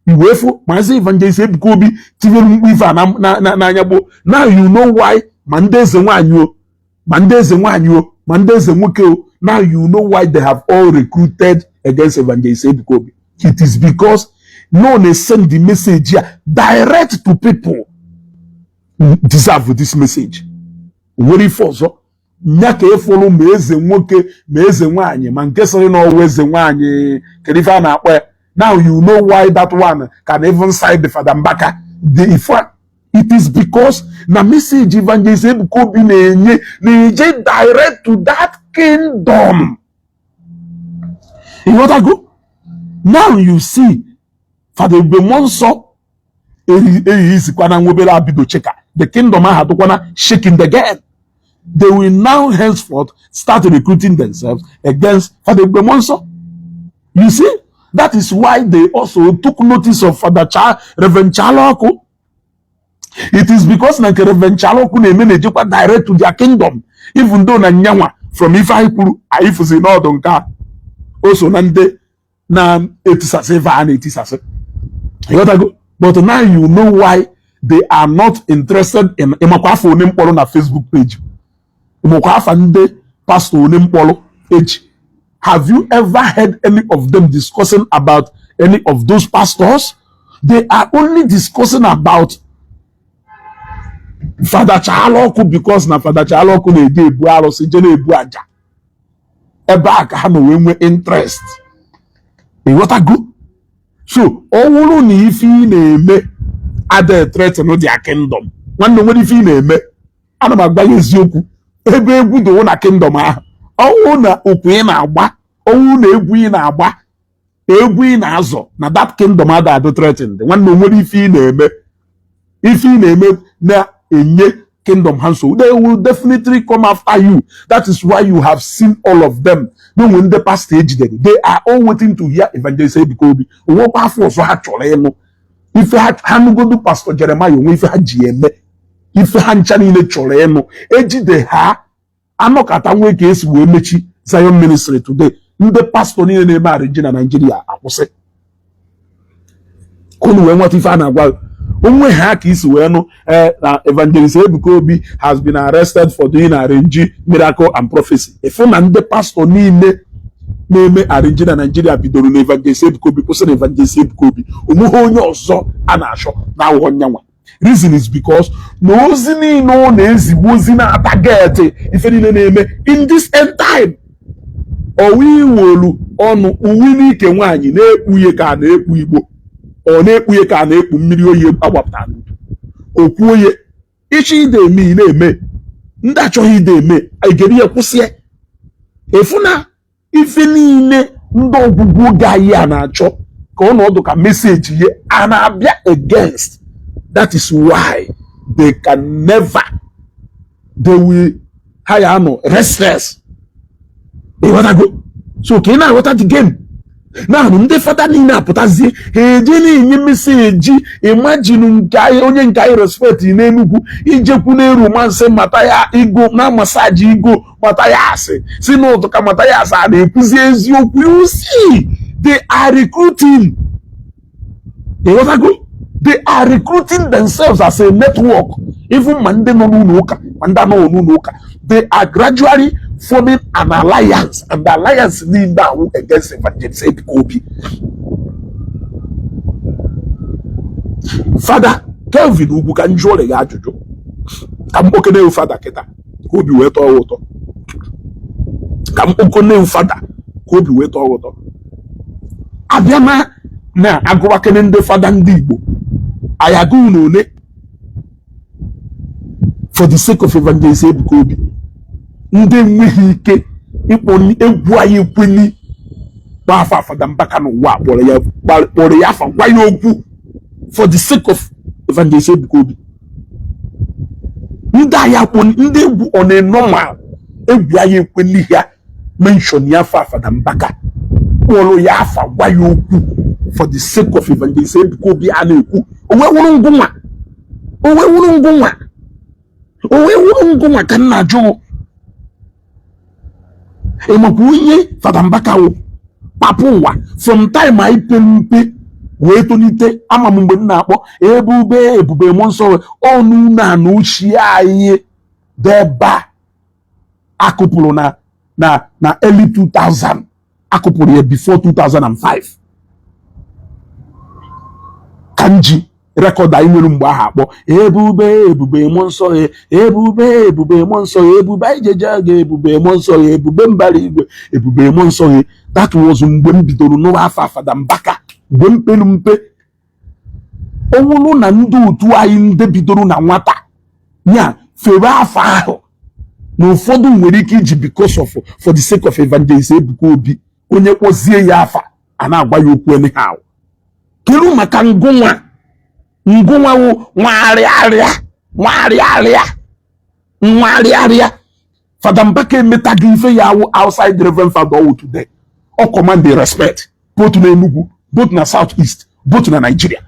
Speaker 1: iwee fụ Maazị Evangelist Ebuka Obi tinyere mkpu ife a n'anya gboo. Now you know why ma ndị eze nwaanyị o, ma ndị eze nwaanyị o, Ma ndị eze nwoke o. Now you know why they have all recruited against Evangelist Ebuka Obi. It is because no na send the message here direct to people deserve this message. Nwere ife ọzọ nya ka ịfụrụ, ma eze nwoke ma eze nwaanyị, ma nke sịrị na ọwụ eze nwaanyị, kedu ife a na-akpọ ya? Now you know why that one can even side the Fada Mbaka. The ife, it is because na message Evangelist Ebuka Obi na-enye na-eje direct to that kingdom. Ịghọtago? Now you see Fada Ebube Mmụọ Nsọ eyighizikwa na nwobere abido cheka the kingdom ahụ adịkwana shaking again. They will now henceforth start recruiting themselves against Fada Ebube Mmụọ Nsọ. You see, that is why they also took notice of Father Reverend Chaloku. It is because na nke Reverend Chaloku na-eme na-ejekwa direct to their kingdom, even though na nyanwa from ife anyị kwuru, anyị fụzi n'ọdụ nke a, o so na ndị na-etisasị ife a na-etisasị. Ịghọtago? But now you know why they are not interested in. Ịmakwa afọ one mkpọrọ na Facebook page? Ịmakwa afa ndị pastọ one mkpọrọ eji? Have you ever heard any of them discussing about any of those pastors? They are only discussing about Fada Chalọkụ, because na Fada Chalọkụ na-eje ebu arụsị, je na-ebu aja ebe a ka ha na wee nwee interest. Ịghọtago? So ọ bụrụ na ife ị na-eme ada threaten their kingdom, nwanne, nwere ife ị na-eme, ana m agwa ya eziokwu, ebe egwu dowo na kingdom ahụ. Ọwụ na okwu ị na-agba, ọwụ na egwu ị na-agba, egwu ị na-azọ na that kingdom ada adụ threatened, nwanne, nwere ife ị na-eme, ife ị na-eme na-enye kingdom ha nsogbu, they will definitely come after you. That is why you have seen all of them n'onwe ndị pastọ ejidere. They are all waiting to hear Evangelist Ebuka Obi. Onwekwa afọ ọzọ ha chọrọ ịnụ ife ha nụgodu Pastor Jeremiah onwe ife ha ji eme ife ha ncha niile chọrọ ịnụ. Ejide ha anọkata nwee ka esi wee mechi Zion Ministry today, ndị pastọ niile na-eme arrange na Nigeria akwụsị ka unu wee nweta ife a na-agwa onwe ha ka isi wee nụ. Ee, na Evangelist Ebuka Obi has been arrested for doing arrange miracle and prophecy. Ịfụ na ndị pastọ niile na-eme arrange na Nigeria bidoro na Evangelist Ebuka Obi, kwụsị na Evangelist Ebuka Obi. Onweghị onye ọzọ a na-achọ na aghụghọ nyanwa. Reason is because na ozi niile ọ na-ezigbo ozi na-atarget ife niile na-eme in this end time. Ọwa iwolu ọnụ uwe n'ike nwaanyị na-ekpughe ka a na-ekpu igbo, ọ na-ekpughe ka a na-ekpu mmiri oyi agbapụtara n'udu okwu oye. Ịchọ ide eme, ị na-eme. Ndị achọghị ide eme, egere ihe kwụsị. Efu na ife niile ndị ọgwụgwụ oge anyị a na-achọ ka ọnọdụ ka message ye a na-abịa against. That is why they can never, they will ha ya anọ restless. Ịghọtago? So ka ị na-aghọta the game naanị ndị fada niile apụtazie, ha eje na-enye message. Imagine nke anyị, onye nke anyị respect n'Enugwu, ijekwu n'elu masị mata ya igo na massage igo mata ya asị si n'ụtụ ka mata ya asị a na-ekwuzi eziokwu. You see, they are recruiting. Ịghọtago? They are recruiting themselves as a network. Even ma ndị nọ n'ụlọ ụka, ma ndị anọghị n'ụlọ ụka, they are gradually forming an alliance, and the alliance niile ahụ against Evangelist Ebuka Obi. Fada Kelvin Ugwu, ka m jụọ gị ajụjụ, ka m kpokene fada kịta ka obi wee tọọ ya ụtọ, ka m kpokene fada ka obi wee tọọ ya ụtọ. Abịa na agụwakene ndị fada ndị Igbo, anyị agụụ na one for the sake of Evangelist Ebuka Obi, ndị enweghị ike ịkpọ egwu anyị ekweni gba afa Fada Mbaka n'ụwa, kpọrọ ya afa, gwa ya okwu for the sake of Evangelist Ebuka Obi. Ndị anyị akpọ ndị egwu ọ na-enormal egwu anyị ekweni ya mention ya afa Fada Mbaka, kpọrọ ya afa, gwa ya okwu for the sake of Evangelist Ebuka Obi a na-ekwu. Onwe wụrụ ngụnwa, onwe wụrụ ngụnwa, onwe wụrụ ngụnwa ka nna jụụ. Ịmakwa onye Fada Mbaka wụ papa ụwa from time anyị pe mpe wee tolite. Ama m mgbe m na-akpọ ebube ebube mmụọ nsọ ọnụ na na ochie anyị deba. Akụpụrụ na early 2000, akụpụrụ ya before 2005, ka m ji record anyị nwere mgbe ahụ akpọ "Ebube, ebube mmụọ nsọ ya, ebube, ebube mmụọ nsọ ya, ebube anyị jeje aga, ebube mmụọ nsọ ya, ebube mbara igwe, ebube mmụọ nsọ ya." That was mgbe m bidoro n'ụwa afa Fada Mbaka, mgbe m pelu mpe. Ọ na ndị otu anyị, ndị bidoro na nwata ya fere afọ ahụ, na ụfọdụ nwere ike iji because of, for the sake of Evangelist Ebuka Obi, onye kpọzie ya afa a na-agwa ya okwu anyhow. Kedu maka ngụnwa? Ngụnwa wụ nwarịarịa, nwarịarịa, nwarịarịa. Fada Mbaka emetaghị ife ya awụ outside Reverend Father ọwụ today. Ọ command the respect both na Enugu, both na South East, both na Nigeria.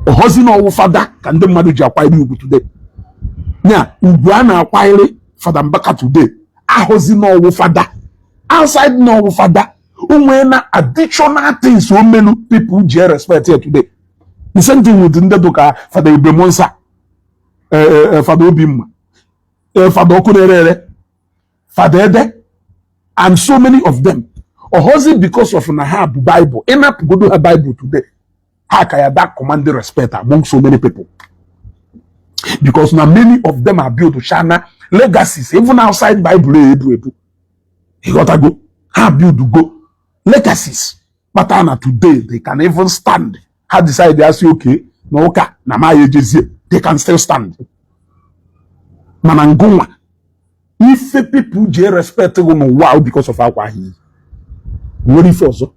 Speaker 1: Ọhọzi na ọwụ fada ka ndị mmadụ ji akwanyere ugwu today. Nya ugwu a na-akwanyere Fada Mbaka today ahụzi na ọwụ fada. Outside na ọwụ fada, o nwee na additional things o melu people ji respect ya today. The same thing with ndị dụka Fada Ibemonsa, Fada Obimma, Fada Ọkụ na-ere ere, Fada Ede and so many of them. Ọhọzi because of na ha bụ Bible, ịnapụgodo ha Bible today, ha ka ya that command respect among so many people, because na many of them are built shana legacies even outside Bible. Ebu ebu, ịghọtago? Ha build go legacies kpata na today they can even stand. Ha decide ya sị okay na ụka na ma ya ejezie, they can still stand. Mana ngụnwa, ife people ji respect gị n'ụwa because of akwa ahụ iyi nwere ife ọzọ,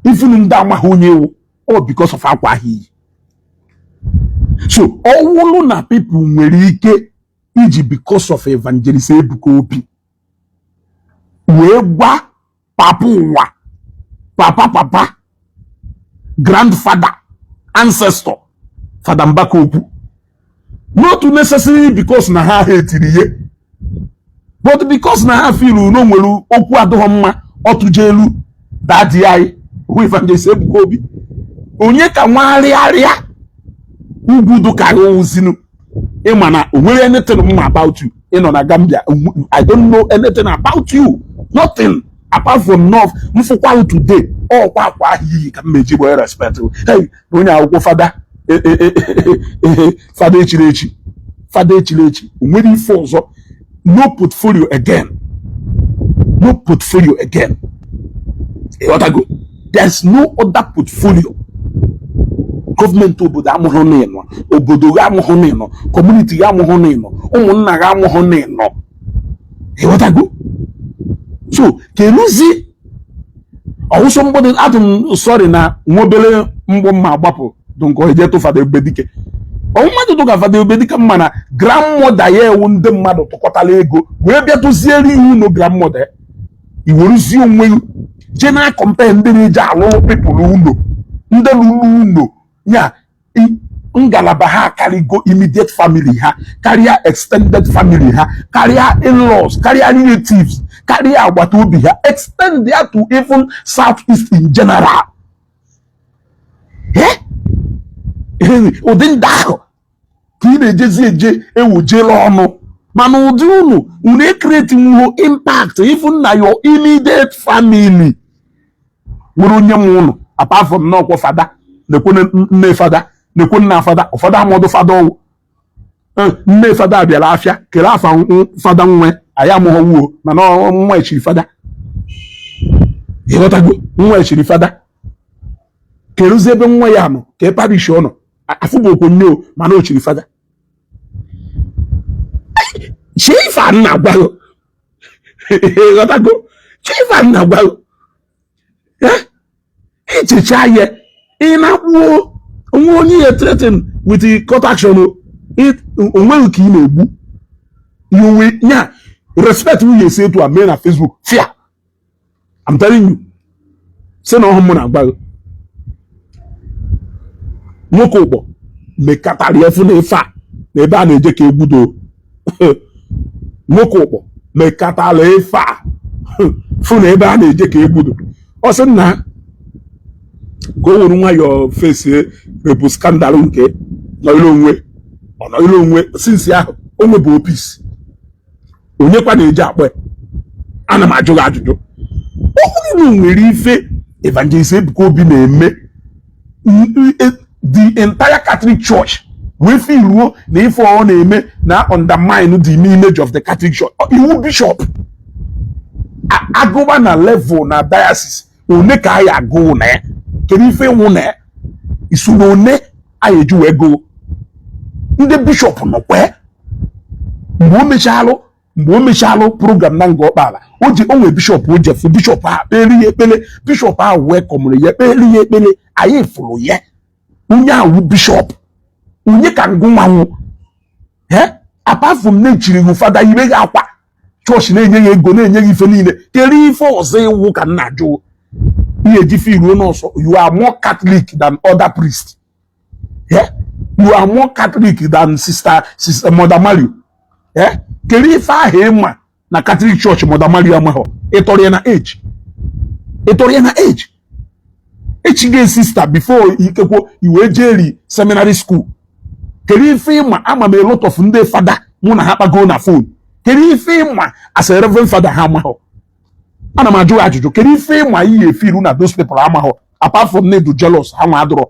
Speaker 1: ifunu ndị amaghị onye ewu, all because of akwa ahụ iyi. So ọ wụlụ na people nwere ike iji because of Evangelist Ebuka Obi wee gwa papa ụwa, papa, papa, grandfather, ancestor Fada Mbaka okwu, not necessarily because na ha etiri ihe, but because na ha feel na o nwere okwu adịghị mma ọtụje elu daddy anyị hụ Evangelist Ebuka Obi, onye ka nwagharịarịa ugwu dụkarị owuzinu. Ịma na o nwere anything mma about you. Ịnọ na Gambia, I don't know anything about you, nothing apart from north mfụkwa today. Ọkwa akwa ahụ iyi ka m meji gbee respect. Hey, na onye akwụkwọ fada, fada echiri echi, fada echiri echi, o nwere ife ọzọ. No portfolio again, no portfolio again. Ịghọtago? There's no other portfolio. Gọọmenti obodo amụghị n'ịnọ, obodo gị amụghị n'ịnọ, community gị amụghị n'ịnọ, ụmụnna gị amụghị n'ịnọ. Ịghọtago? So keluzi ọwụsọ mgbọdụ atụ m sọrị na nwa obere mgbọ mma agbapụ dị nke eje tụ Fada Ebubedike. Ọwụ mmadụ tụka Fada Ebubedike mma na grandmother ya ewu ndị mmadụ tụkọtala ego wee bịa tụziere iwu no grandmother ya. Iweruzie onwe gị jee na compare ndị na-eje alụlụ people ụlọ, ndị lụrụ ụlọ ya, ngalaba ha akarịgo immediate family ha, karịa extended family ha, karịa in-laws, karịa relatives, karịa agbata obi ha, extend ya to even South East in general. Eh? Ụdị ndị ahụ ka ị na-ejezi eje ewojela ọnụ, mana ụdị unu, unu e-create nwuo impact even na your immediate family nwere onye nwe unu apart from n'ọkwọ fada na-ekwe nne fada, na-ekwe nna fada. Ụfọdụ amọdụ fada ọwụ nne fada bịara afịa kere afa fada nwe anyị amụghọ wuo, mana nwa echiri fada. Ịghọtago? Nwa echiri fada, keruzie ebe nwa ya nọ, ka e parish ọ nọ, afụbụ okwu nne o, mana o chiri fada. Chee ife a na-agwa gị. Ịghọtago? Chee ife a na-agwa gị. Echecha ya, ị na-akpụo onwe onye ya threaten with the court action o. Onweghị ka ị na-egbu. You will nya respect nwunye esi etu a mee na Facebook fear. I'm telling you, sị na ọhụ mụ na-agwa gị. Nwoke ụkpọ mekatara efu na ife a na ebe a na-eje ka egwudo. Nwoke ụkpọ mekatara ife a fụ na ebe a na-eje ka egwudo. Ọ sị nna ka o were nwayọọ fesie rebu scandal nke nọrọ onwe, ọ nọrọ onwe. Since ahụ o nwebụ peace. Onye kwa na-eji akpọ ya? Ana m ajụ gị ajụjụ. Ọ bụrụ na nwere ife Evangelist Ebuka Obi na-eme, the entire Catholic Church wee feel ruo na ife ọ na-eme na undermine the image of the Catholic Church, iwu bishop agụba na level na diocese one ka anyị agụụ na ya? Kedu ife ịnwụ na ya isoro one anyị eji wee gụụ ndị bishọp nọkwa? Mgbe o mechalụ program na Nga Ọkpala, o ji onwe bishọp, o jefu bishọp ahụ, kpere ya ekpere. Bishọp ahụ wee kọmụrụ ya, kpere ya ekpere. Anyị fụrụ ya. Onye ahụ bishọp, onye ka ngụ nwanwụ? Apart from na-echiri gị fada, ire gị akwa chọọchị, na-enye ya ego, na-enye gị ife niile, kedu ife ọzọ iwu ka nna jụ ihe eji fi ruo n'ọsọ? You are more Catholic than other priests. Yeah? You are more Catholic than sister Mother Mario. Yeah? Kedu ife ahụ ịma na Catholic Church Mother Mario amaghọ? Ịtọrọ ya na age, ịtọrọ ya na age. Echigo sister before ikekwo iwee jeri seminary school. Kedu ife ịma? Ama m a lot of ndị fada mụ na ha kpago na phone. Kedu ife ịma as a reverend father ha amaghọ? Ana m ajụ ya ajụjụ. Kedu ife ịma iyi efiru na those people amaghọ, apart from na-edu jealous ha nwa adụrọ?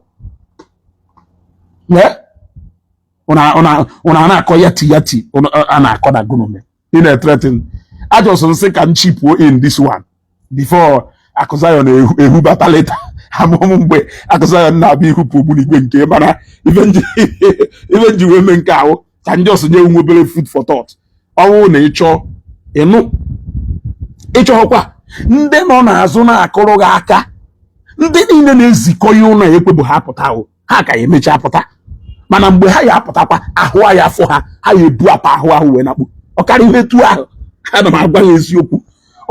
Speaker 1: Ụna na-akọ yati yati a na-akọ na gụnụme ị na-threaten. I just nsị ka m chipuo in this one before Akụzayon ehubata later. Amụmụ mgbe Akụzayon na-abịa ihupụ ogbunigwe nke mana ife nji wee mee nke ahụ ka ndị ọsọ nye nwe obere food for thought. Ọnwụ na ịchọ ịnụ, ịchọkwa ndị nọ n'azụ na-akụrụ gị aka, ndị niile na-ezikọ ya ụlọ ekwebụ ha pụta ahụ, ha ka ya emecha pụta. Mana mgbe ha ya apụtakwa, ahụ ya afọ ha, ha ya ebu apa ahụ ahụ wee nakpu. Ọkarị ihe etu ahụ, ana m agwa ya eziokwu,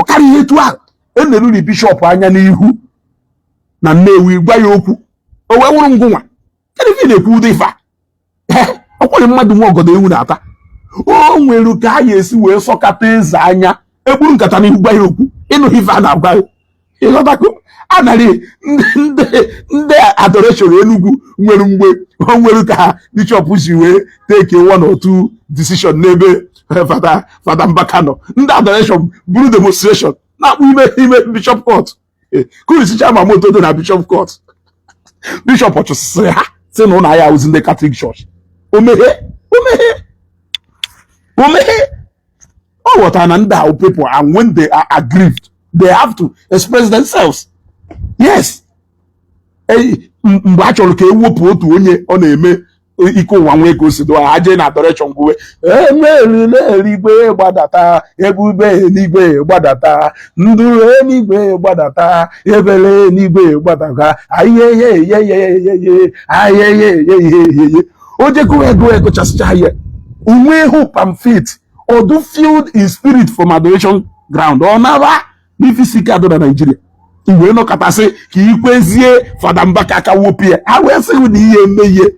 Speaker 1: ọkarị ihe etu ahụ. Eneruri bishọp anya n'ihu na Nnewi gwa ya okwu, o wee wụrụ ngụnwa. Kedu ife ị na-ekwu ụdị ife a? Ọ kwere mmadụ nwa ọgọdọ ewu na-ata. O nwere ka a ga-esi wee sọkata eze anya egburu nkata n'ihu gwa ya okwu. Ịnụ ife a na-agwa ya, ịghọtago? Anarị ndị adoration Enugu nwere mgbe o nwere ka bishọp si wee take one or two decision n'ebe Fada Mbaka nọ. Ndị adoration buru demonstration na-akpụ ime bishop court, kurisicha ma moto dị na bishop court. Bishọp chụsịrị ha, si na ụlọ ahịa ozi ndị Catholic Church. Omeghe, omeghe, omeghe. Ọ ghọtara na ndị ahụ people, and when they are aggrieved, they have to express themselves. Yes. Mgbe a chọrọ ka ewepụ otu onye ọ na-eme ike ụwa nwee ka o si dụọ ha, jee na adoration gwuwe emerila eluigwe gbadata, ebube eluigwe gbadata, nduru eluigwe gbadata, ebele eluigwe gbadata, ayeyeyeyeyeye, ayeyeyeyeye. O jekụwa ego egochasịcha ya onwe hope and faith odu filled in spirit from adoration ground. Ọ naba n'ifisi ike adọ na Nigeria iwee nọkọtasị ka ikwezie Fada Mbaka aka wopụ ya. Ha wee sị na ihe eme ihe,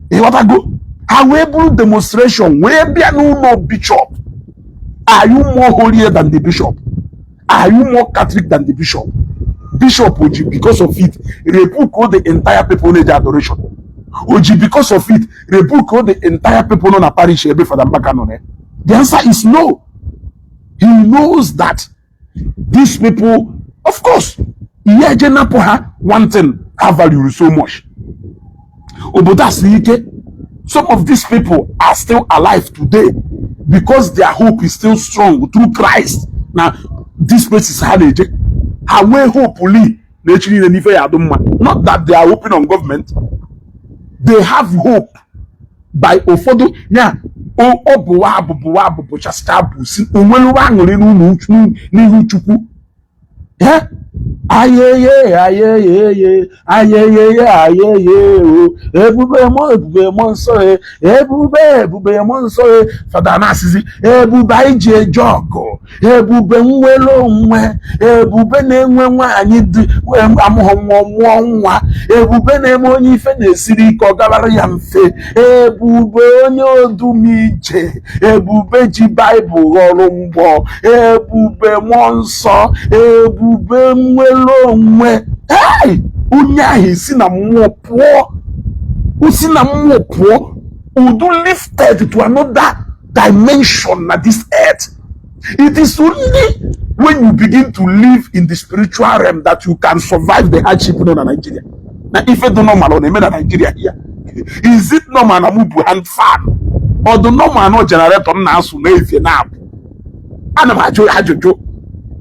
Speaker 1: ịghọtago? Ha wee bụrụ demonstration wee bịa n'ụlọ bishọp. Are you more holier than the bishop? Are you more Catholic than the bishop? Bishop oji because of it rebuke all the entire people na-eje adoration? Oji because of it rebuke all the entire people nọ na parish ebe Fada Mbaka nọ na? The answer is no. He knows that these people, of course, ihe eje napụ ha one thing ha value so much. Obodo a siri ike. Some of these people are still alive today because their hope is still strong through Christ. Na these places ha na-eje, ha nwee hope li na echi niile n'ife ya adụ mma. Not that they are hoping on government, they have hope by ụfọdụ ya. Ọ bụwa abụbụwa abụbụchasịcha bụ si onweluwa aṅụrị n'ụlọ n'ihu Chukwu. Ayeye ayeye ayeye ayeye o, ebube mọ, ebube mọ nsọ e, ebube, ebube mọ nsọ e. Fada na-asịzi ebube anyị ji eje ọgụ, ebube nwere onwe, ebube na-enwe nwaanyị dị amụghị nwa mụọ nwa, ebube na-eme onye ife na-esiri ike ọ gabara ya mfe, ebube onye odumije, ebube ji Baịbụl ghọrọ mgbọ, ebube mmụọ nsọ, ebube nwere onwe. Hey! Onye ahụ esi na mmụọ pụọ, o si na mmụọ pụọ, udu lifted to another dimension na this earth. It is only when you begin to live in the spiritual realm that you can survive the hardship nọ na Nigeria. Na ife dị normal ọ na-eme na Nigeria here. Is it normal na mụ bu hand fan? Ọ dị normal na generator m na-asụ n'efie na-abụ? Ana m ajụ ajụjụ.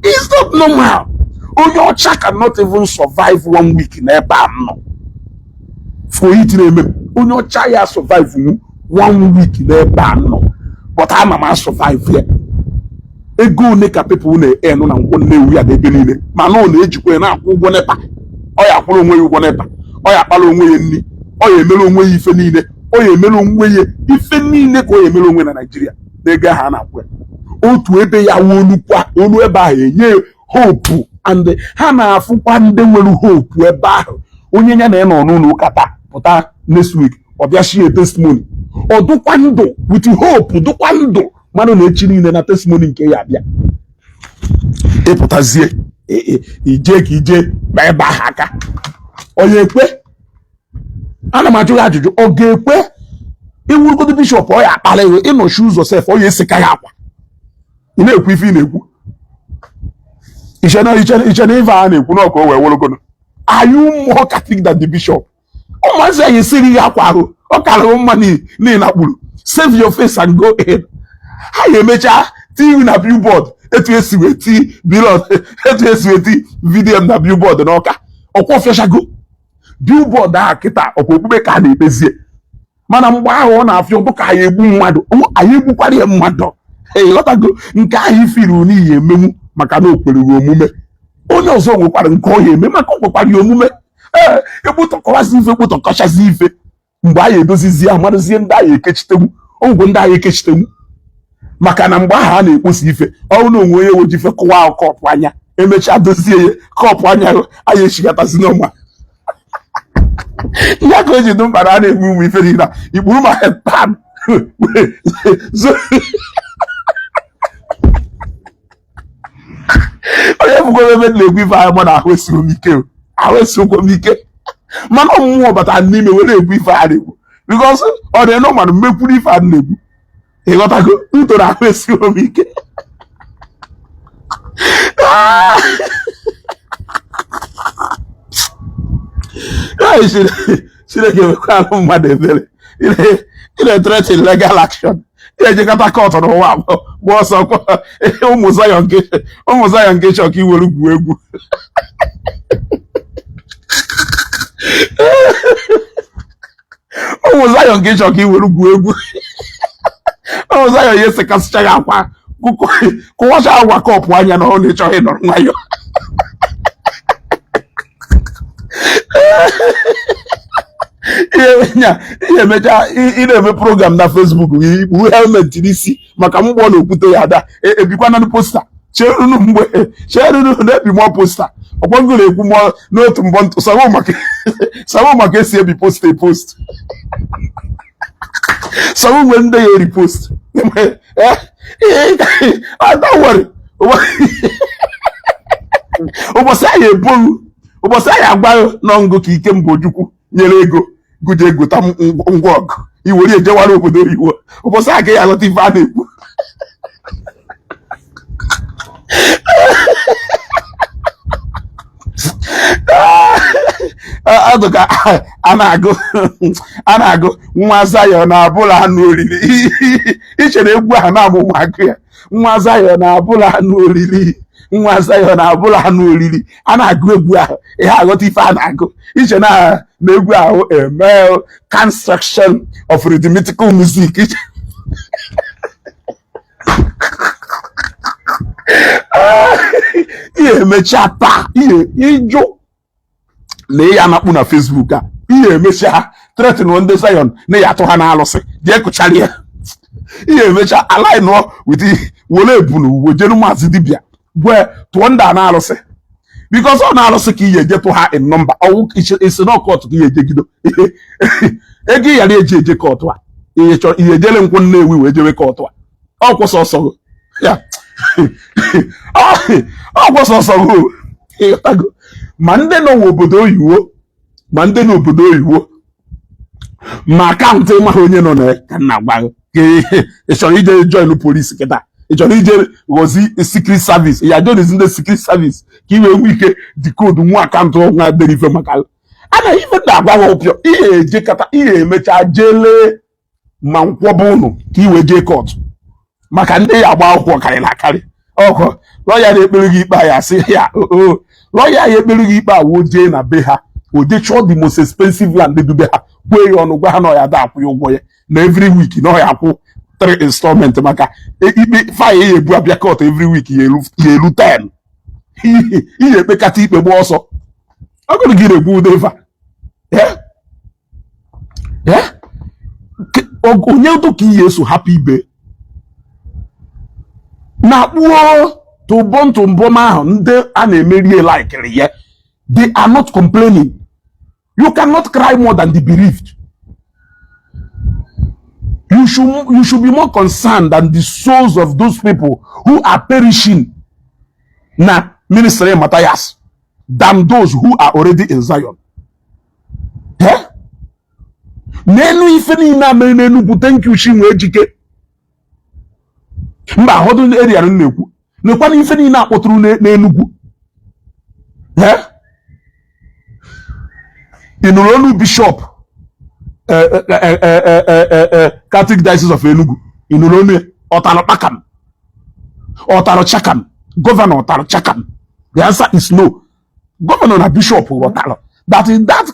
Speaker 1: It's not normal. Onye ọcha cannot even survive one week n'ebe a m nọ. For it na-eme m. Onye ọcha ya survive nwu one week n'ebe a m nọ. But ana m survive ya. Ego one ka people na-enu na Nkwọ Nnewi ya n'ebe niile, mana ọ na-ejikwa ya na-akwụ ụgwọ NEPA. Ọ ya akwụrụ onwe ya ụgwọ NEPA, ọ ya akpara onwe ya nri, ọ ya emere onwe ya ife niile, ọ ya emere onwe ya ife niile ka ọ ya emere onwe na Naijiria na ego ahụ a na-akwụ ya. Otu ebe ya wuo olukwa olu ebe ahụ enye hope, and ha na-afụkwa ndị nwere hope ebe ahụ. Onye ya na ịnọ n'ụlọ ụka taa pụta, next week ọ bịa shie testimony, ọ dụkwa ndụ with hope, dụkwa ndụ mmadụ na echi niile na testimony nke ya abịa. Ịpụtazie ije ka ije kpa ebe ahụ aka, ọ ya ekwe? Ana m ajụ ya ajụjụ, ọ ga-ekwe? Iwurugodo bishọp, ọ ya akpara iwe ịnọchi ụzọ sef, ọ ya eseka ya akwa. Ị na-ekwu ife ị na-ekwu, iche na iche na ife a na-ekwu n'ọka o wee wụrụgono. Are you more Catholic than the bishop? Ụmụazị anyị esiri ya akwa ahụ, ọ karịrị mma n'ihi na kpuru save your face and go in. Ha ya emecha tii na billboard, etu esi wee tii billboard, etu esi wee tii VDM na billboard n'Ọka. Ọkwa ọfịachago billboard ahụ kịta, ọkwa okpukpe ka a na-ekpezie. Mana mgbe ahụ ọ na-afịa ọdụ ka anyị egbu mmadụ, anyị egbukwara ya mmadụ. Ịghọtago? Nke ahụ ifiri n'ihi emenwu maka na o kwereghị omume. Onye ọzọ nwekwara nke ọ ya eme maka o kwekwara ya omume. Ee, ekputọkọwazi ife, ekputọkọchazi ife. Mgbe anyị edozizie, amarụzie ndị anyị ekechitenwu ogwe, ndị anyị ekechitenwu, maka na mgbe ahụ a na-ekposa ife ọrụ na onwe onye weji ife kụwa cup anya, emechaa dozie ya, cup anya anyị echigatazi n'ọnwa ya ka o ji dị mkpa na a na-egbu ụmụ ife niile a ikpuru ma headpan. Onye bụkwara ebe na-egwu ife ahụ na ahụ esighị m ike, ahụ esighị m ike, mana mmụọ batara n'ime were egwu ife a na-egwu, because ọ dị nọ mana mmekwuru ife a na-egwu. Ịghọtago? Ntoro ahụ esighị m ike. Chineke mekwara mmadụ ebere. Ị na-threaten legal action, ị na-ejekọta court n'ụwa gba ọsọ. Ụmụ Zion nke chọọ ka iwere gwuo egwu, ụmụ Zion nke chọọ ka iwere gwuo egwu, ụmụ Zion ya esekasịcha gị akwa, kụwacha agwa cup anya na ọ na-ịchọghị ịnọrọ nwayọọ. Ihe emecha ị na-eme program na Facebook, ikpu helmet n'isi maka mgbọ na okwute ya ada ebikwana na poster. Cherunu mgbe cherunu na-ebi mụọ poster, ọkpọngụ na-ekwu mụọ n'otu mbọ ntụ sawo maka esi ebi poster post sawo nwere ndị ya eri post. Don't worry, ụbọchị anyị eboghị, ụbọchị anyị agwaghị n'ọngụ ka Ikemba Ojukwu nyere ego gụje egota ngwa ọgụ iwere ejewara obodo oyibo, ụbọchị a gaghị aghọta ife a na-ekwu. Ọdụ ka a na-agụ a na-agụ nwa Zion na-abụla anụ oriri. Iche na egwu ahụ na-amụ ụmụaka ya, nwa Zion na-abụla anụ oriri, nwa Zion na-abụla anụ oriri. A na-agụ egwu ahụ, ihe aghọta ife a na-agụ. Iche na na egwu ahụ eme construction of rhythmical music. Ihe emecha taa, ihe ịjụ na ya anakpu na Facebook a, ihe emecha threaten ndị Zion na ya atụ ha na alụsị jee kụchara ya. Ihe emecha align with were ebunu wejere maazị dibịa gwe tụọ ndị a na alụsị, because ọ na-alụsị ka ihe eje tụ ha in number. Ọwụ isi na court ka ihe ejegido ego ị ghara eji eje court a, ihe chọrọ ihe ejele Nkwọ Nnewi wee jewe court a. Ọ kwụsọ ọsọ ya, ọ kwụsọ ọsọ ịghọtago? Ma ndị nọ n'obodo oyiwo, ma ndị n'obodo oyiwo, ma account ịmaghị onye nọ na ya ka nna gwa gị ka ị chọrọ ije join police kịta. Ị chọrọ ije ghọzi secret service ya, jonizi ndị secret service ka ị wee nwee ike decode nwa account nwa dere ife maka a na ife na-agwa ha ụpịọ. Ihe ejekata, ihe emecha jee lee ma nkwọba ụnụ ka ị wee jee court, maka ndị ya agba akwụkwọ karịrị akarị. Ọkọ lawyer na-ekpere gị ikpe a, ya sị ya o lawyer ya ekpere gị ikpe a, wo jee na be ha, o jee chọọ the most expensive land dube ha, kwee ya ọnụ, gwa ha na ọ ya da akwụ ya ụgwọ ya na every week, na ọ ya akwụ three installment, maka ikpe file ya ebu abịa court every week ya elu 10. Ihe ekpekata ikpe gba ọsọ, ọ gụrụ gị na-egbu ude ife a. Onye ụtụ ka ihe eso hapụ ibe na-akpụo tụbọm tụmbọm ahụ ndị a na-emeri laikiri ya. They are not complaining. You cannot cry more than the bereaved. You should be more concerned than the souls of those people who are perishing na ministry Matthias than those who are already in Zion. Eh? N'elu ife niile a mere n'Enugwu, thank you, Chinwe Ejike. Mba ahọdụ area m na-ekwu nekwa na ife niile akpọtụrụ n'Enugwu. Eh? Ị nụrụ olu bishop Catholic Diocese of Enugu? Ị nụrụ olu ya? Ọtara kpakam, ọtara chakam. Governor ọtara chakam? The answer is no. Governor na bishop ghọtara that is that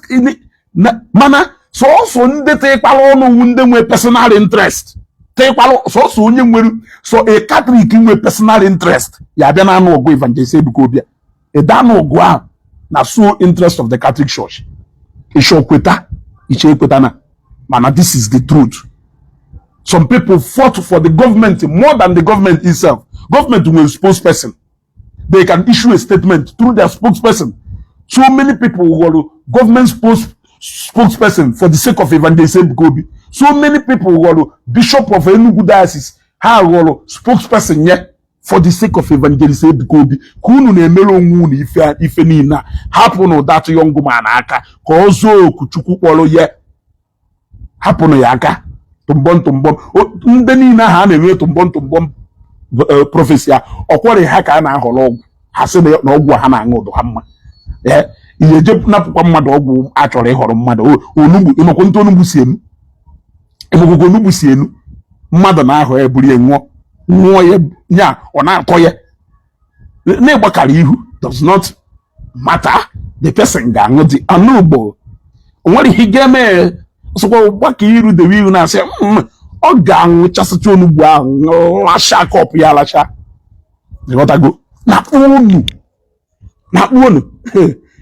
Speaker 1: mana sọsọ ndị tịkpara ọnụ wu ndị nwe personal interest tịkpalụ. Sọsọ onye nwere so a Catholic nwe personal interest ya abịa na anụ ọgụ Evangelist Ebuka Obi ịda anụ ọgụ ahụ na so interest of the Catholic Church. Ịchọ kweta, iche ekweta na mana this is the truth. Some people fought for the government more than the government itself. Government nwere spokesperson, they can issue a statement through their spokesperson. So many people ghọrọ government spokesperson for the sake of Evangelist Ebuka Obi. So many people ghọrọ bishop of Enugu Diocese, ha ghọrọ spokesperson nye for the sake of Evangelist Ebuka Obi. Ka unu na-emere onwe unu ife ife niile a, hapụnụ that young man aka ka ọ zuo oku Chukwu kpọrọ ya. Hapụnụ ya aka. Tụmbọm tụmbọm ndị niile ahụ a na-enwe tụmbọm tụmbọm prophecy a, ọkwọrị ha ka a na-ahọrọ ọgwụ. Ha sị na ọgwụ a ha na-aṅụ ụdụ ha mma. Ee, ihe eje napụkwa mmadụ ọgwụ a chọrọ ịhọrọ mmadụ onugbu. Ịmakwa ntụ onugbu si enu? Ịmakwụkwọ onugbu si enu? Mmadụ na-ahọ ya, buru ya ṅụọ, ṅụọ ya nya, ọ na-atọ ya na-ịgbakara ihu. Does not matter, the person ga-aṅụ dị anụ ugbo. O nwere ihe ga-eme sọkwa gbaka iru dewe ihu na-asị ọ ga-aṅụchasịcha onugbu ahụ, lacha cup ya alacha. Ịghọtago? Na unu na unu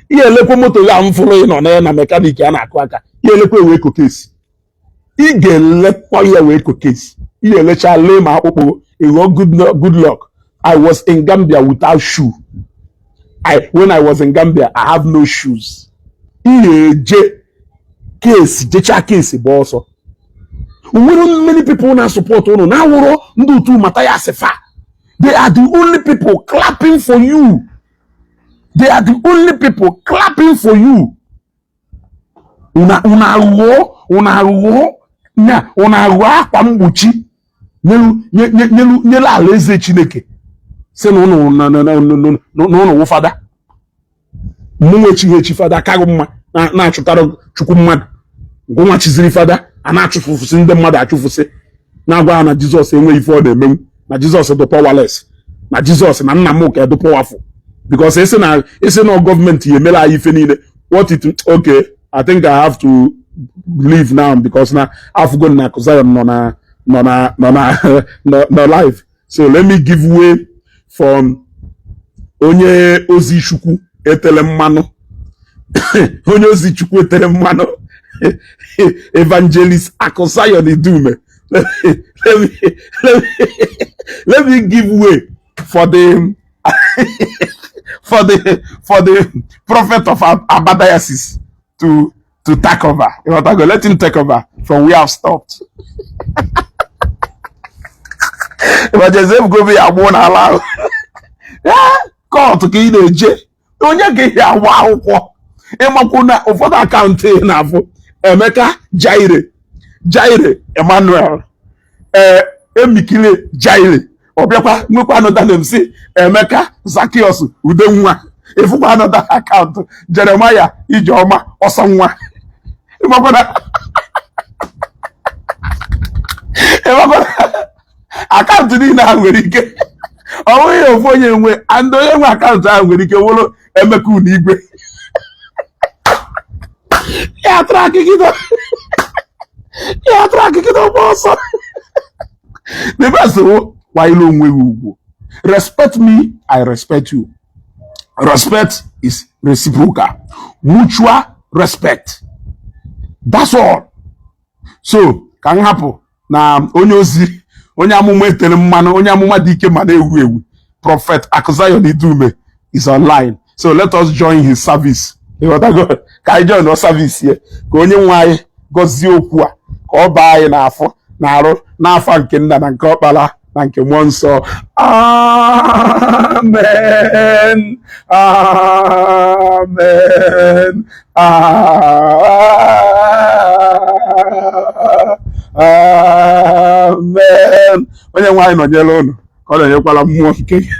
Speaker 1: ihe elekwa moto ya mfụrụ ị nọ na mechanic a na-akụ aka ihe elekwa wee kokesi. Ị ga-elekwa ya wee kokesi. Ihe elecha lee ma akpụkpọ ịghọ. Good luck. I was in Gambia without shoe. When I was in Gambia, I have no shoes. Ihe eje kesi jecha kesi gba ọsọ. Nwere many people na support unu na-awụrụ ndị otu Mathias fa. They are the only people clapping for you. They are the only people clapping for you. Una una aghụghọ, una aghụghọ nya, una aghụghọ akwa mgbochi nyelu nyelu nyelu alaeze Chineke, si na ụnụ na ụnụ wụ fada. Mụnwa echighị echi fada akaghị mma na-achụtara Chukwu mmadụ. Ngụnwa chiziri fada a na-achụfụsị ndị mmadụ achụfụsị, na-agwa ha na Jizọs enweghị ife ọ na-emenwu, na Jizọs dị powerless, na Jizọs na nna m ka dị powerful, because isi na gọọmenti ya emere anyị ife niile. What it okay, I think I have to leave now because na afụgo na Zion nọ na live. So let me give way from onye ozi Chukwu etele mmanụ, onye ozi Chukwu etere mmanụ, Evangelist Akụ Zion Idume. Let me give way for the prophet of Aba Diocese to take over. You want to go? Let him take over from where I've stopped. Evangelist Ebuka Obi agbụ n'ala ahụ. Court ka ị na-eje, onye ga ihe agba akwụkwọ. Ịmakwu na ụfọdụ account ị na-afụ Emeka Jaire, Jaire Emmanuel, ee, Emikile Jaire, Ọ bịakwa nwekwa another name, si Emeka Zakios Udenwa. Ịfụkwa another account, Jeremaya Ijeọma Ọsọnwa. Ịmakwana account niile ahụ nwere ike ọ bụghị ofu onye nwe, and onye nwe account ahụ nwere ike wụrụ Emeka Unigwe. Ya track gide ụgbọ ọsọ. The best wụ kwanyere onwe gị ugwu. Respect me, I respect you. Respect is reciprocal, mutual respect, that's all. So ka m hapụ na onye ozi, onye amụma etere mmanụ, onye amụma dị ike ma na-ewu ewu, Prophet Akuzayon Idume is online, so let us join his service. Ịghọtago? Ka anyị join service ya, ka onye nwe anyị gọzie okwu a, ka ọ baa anyị n'afọ na-arụ, n'afa nke nna na nke ọkpara na nke mmụọ nsọ. Amen, amen, amen. Onye nwe anyị nọnyere unu, ka ọ nọnyekwara mmụọ nke gị.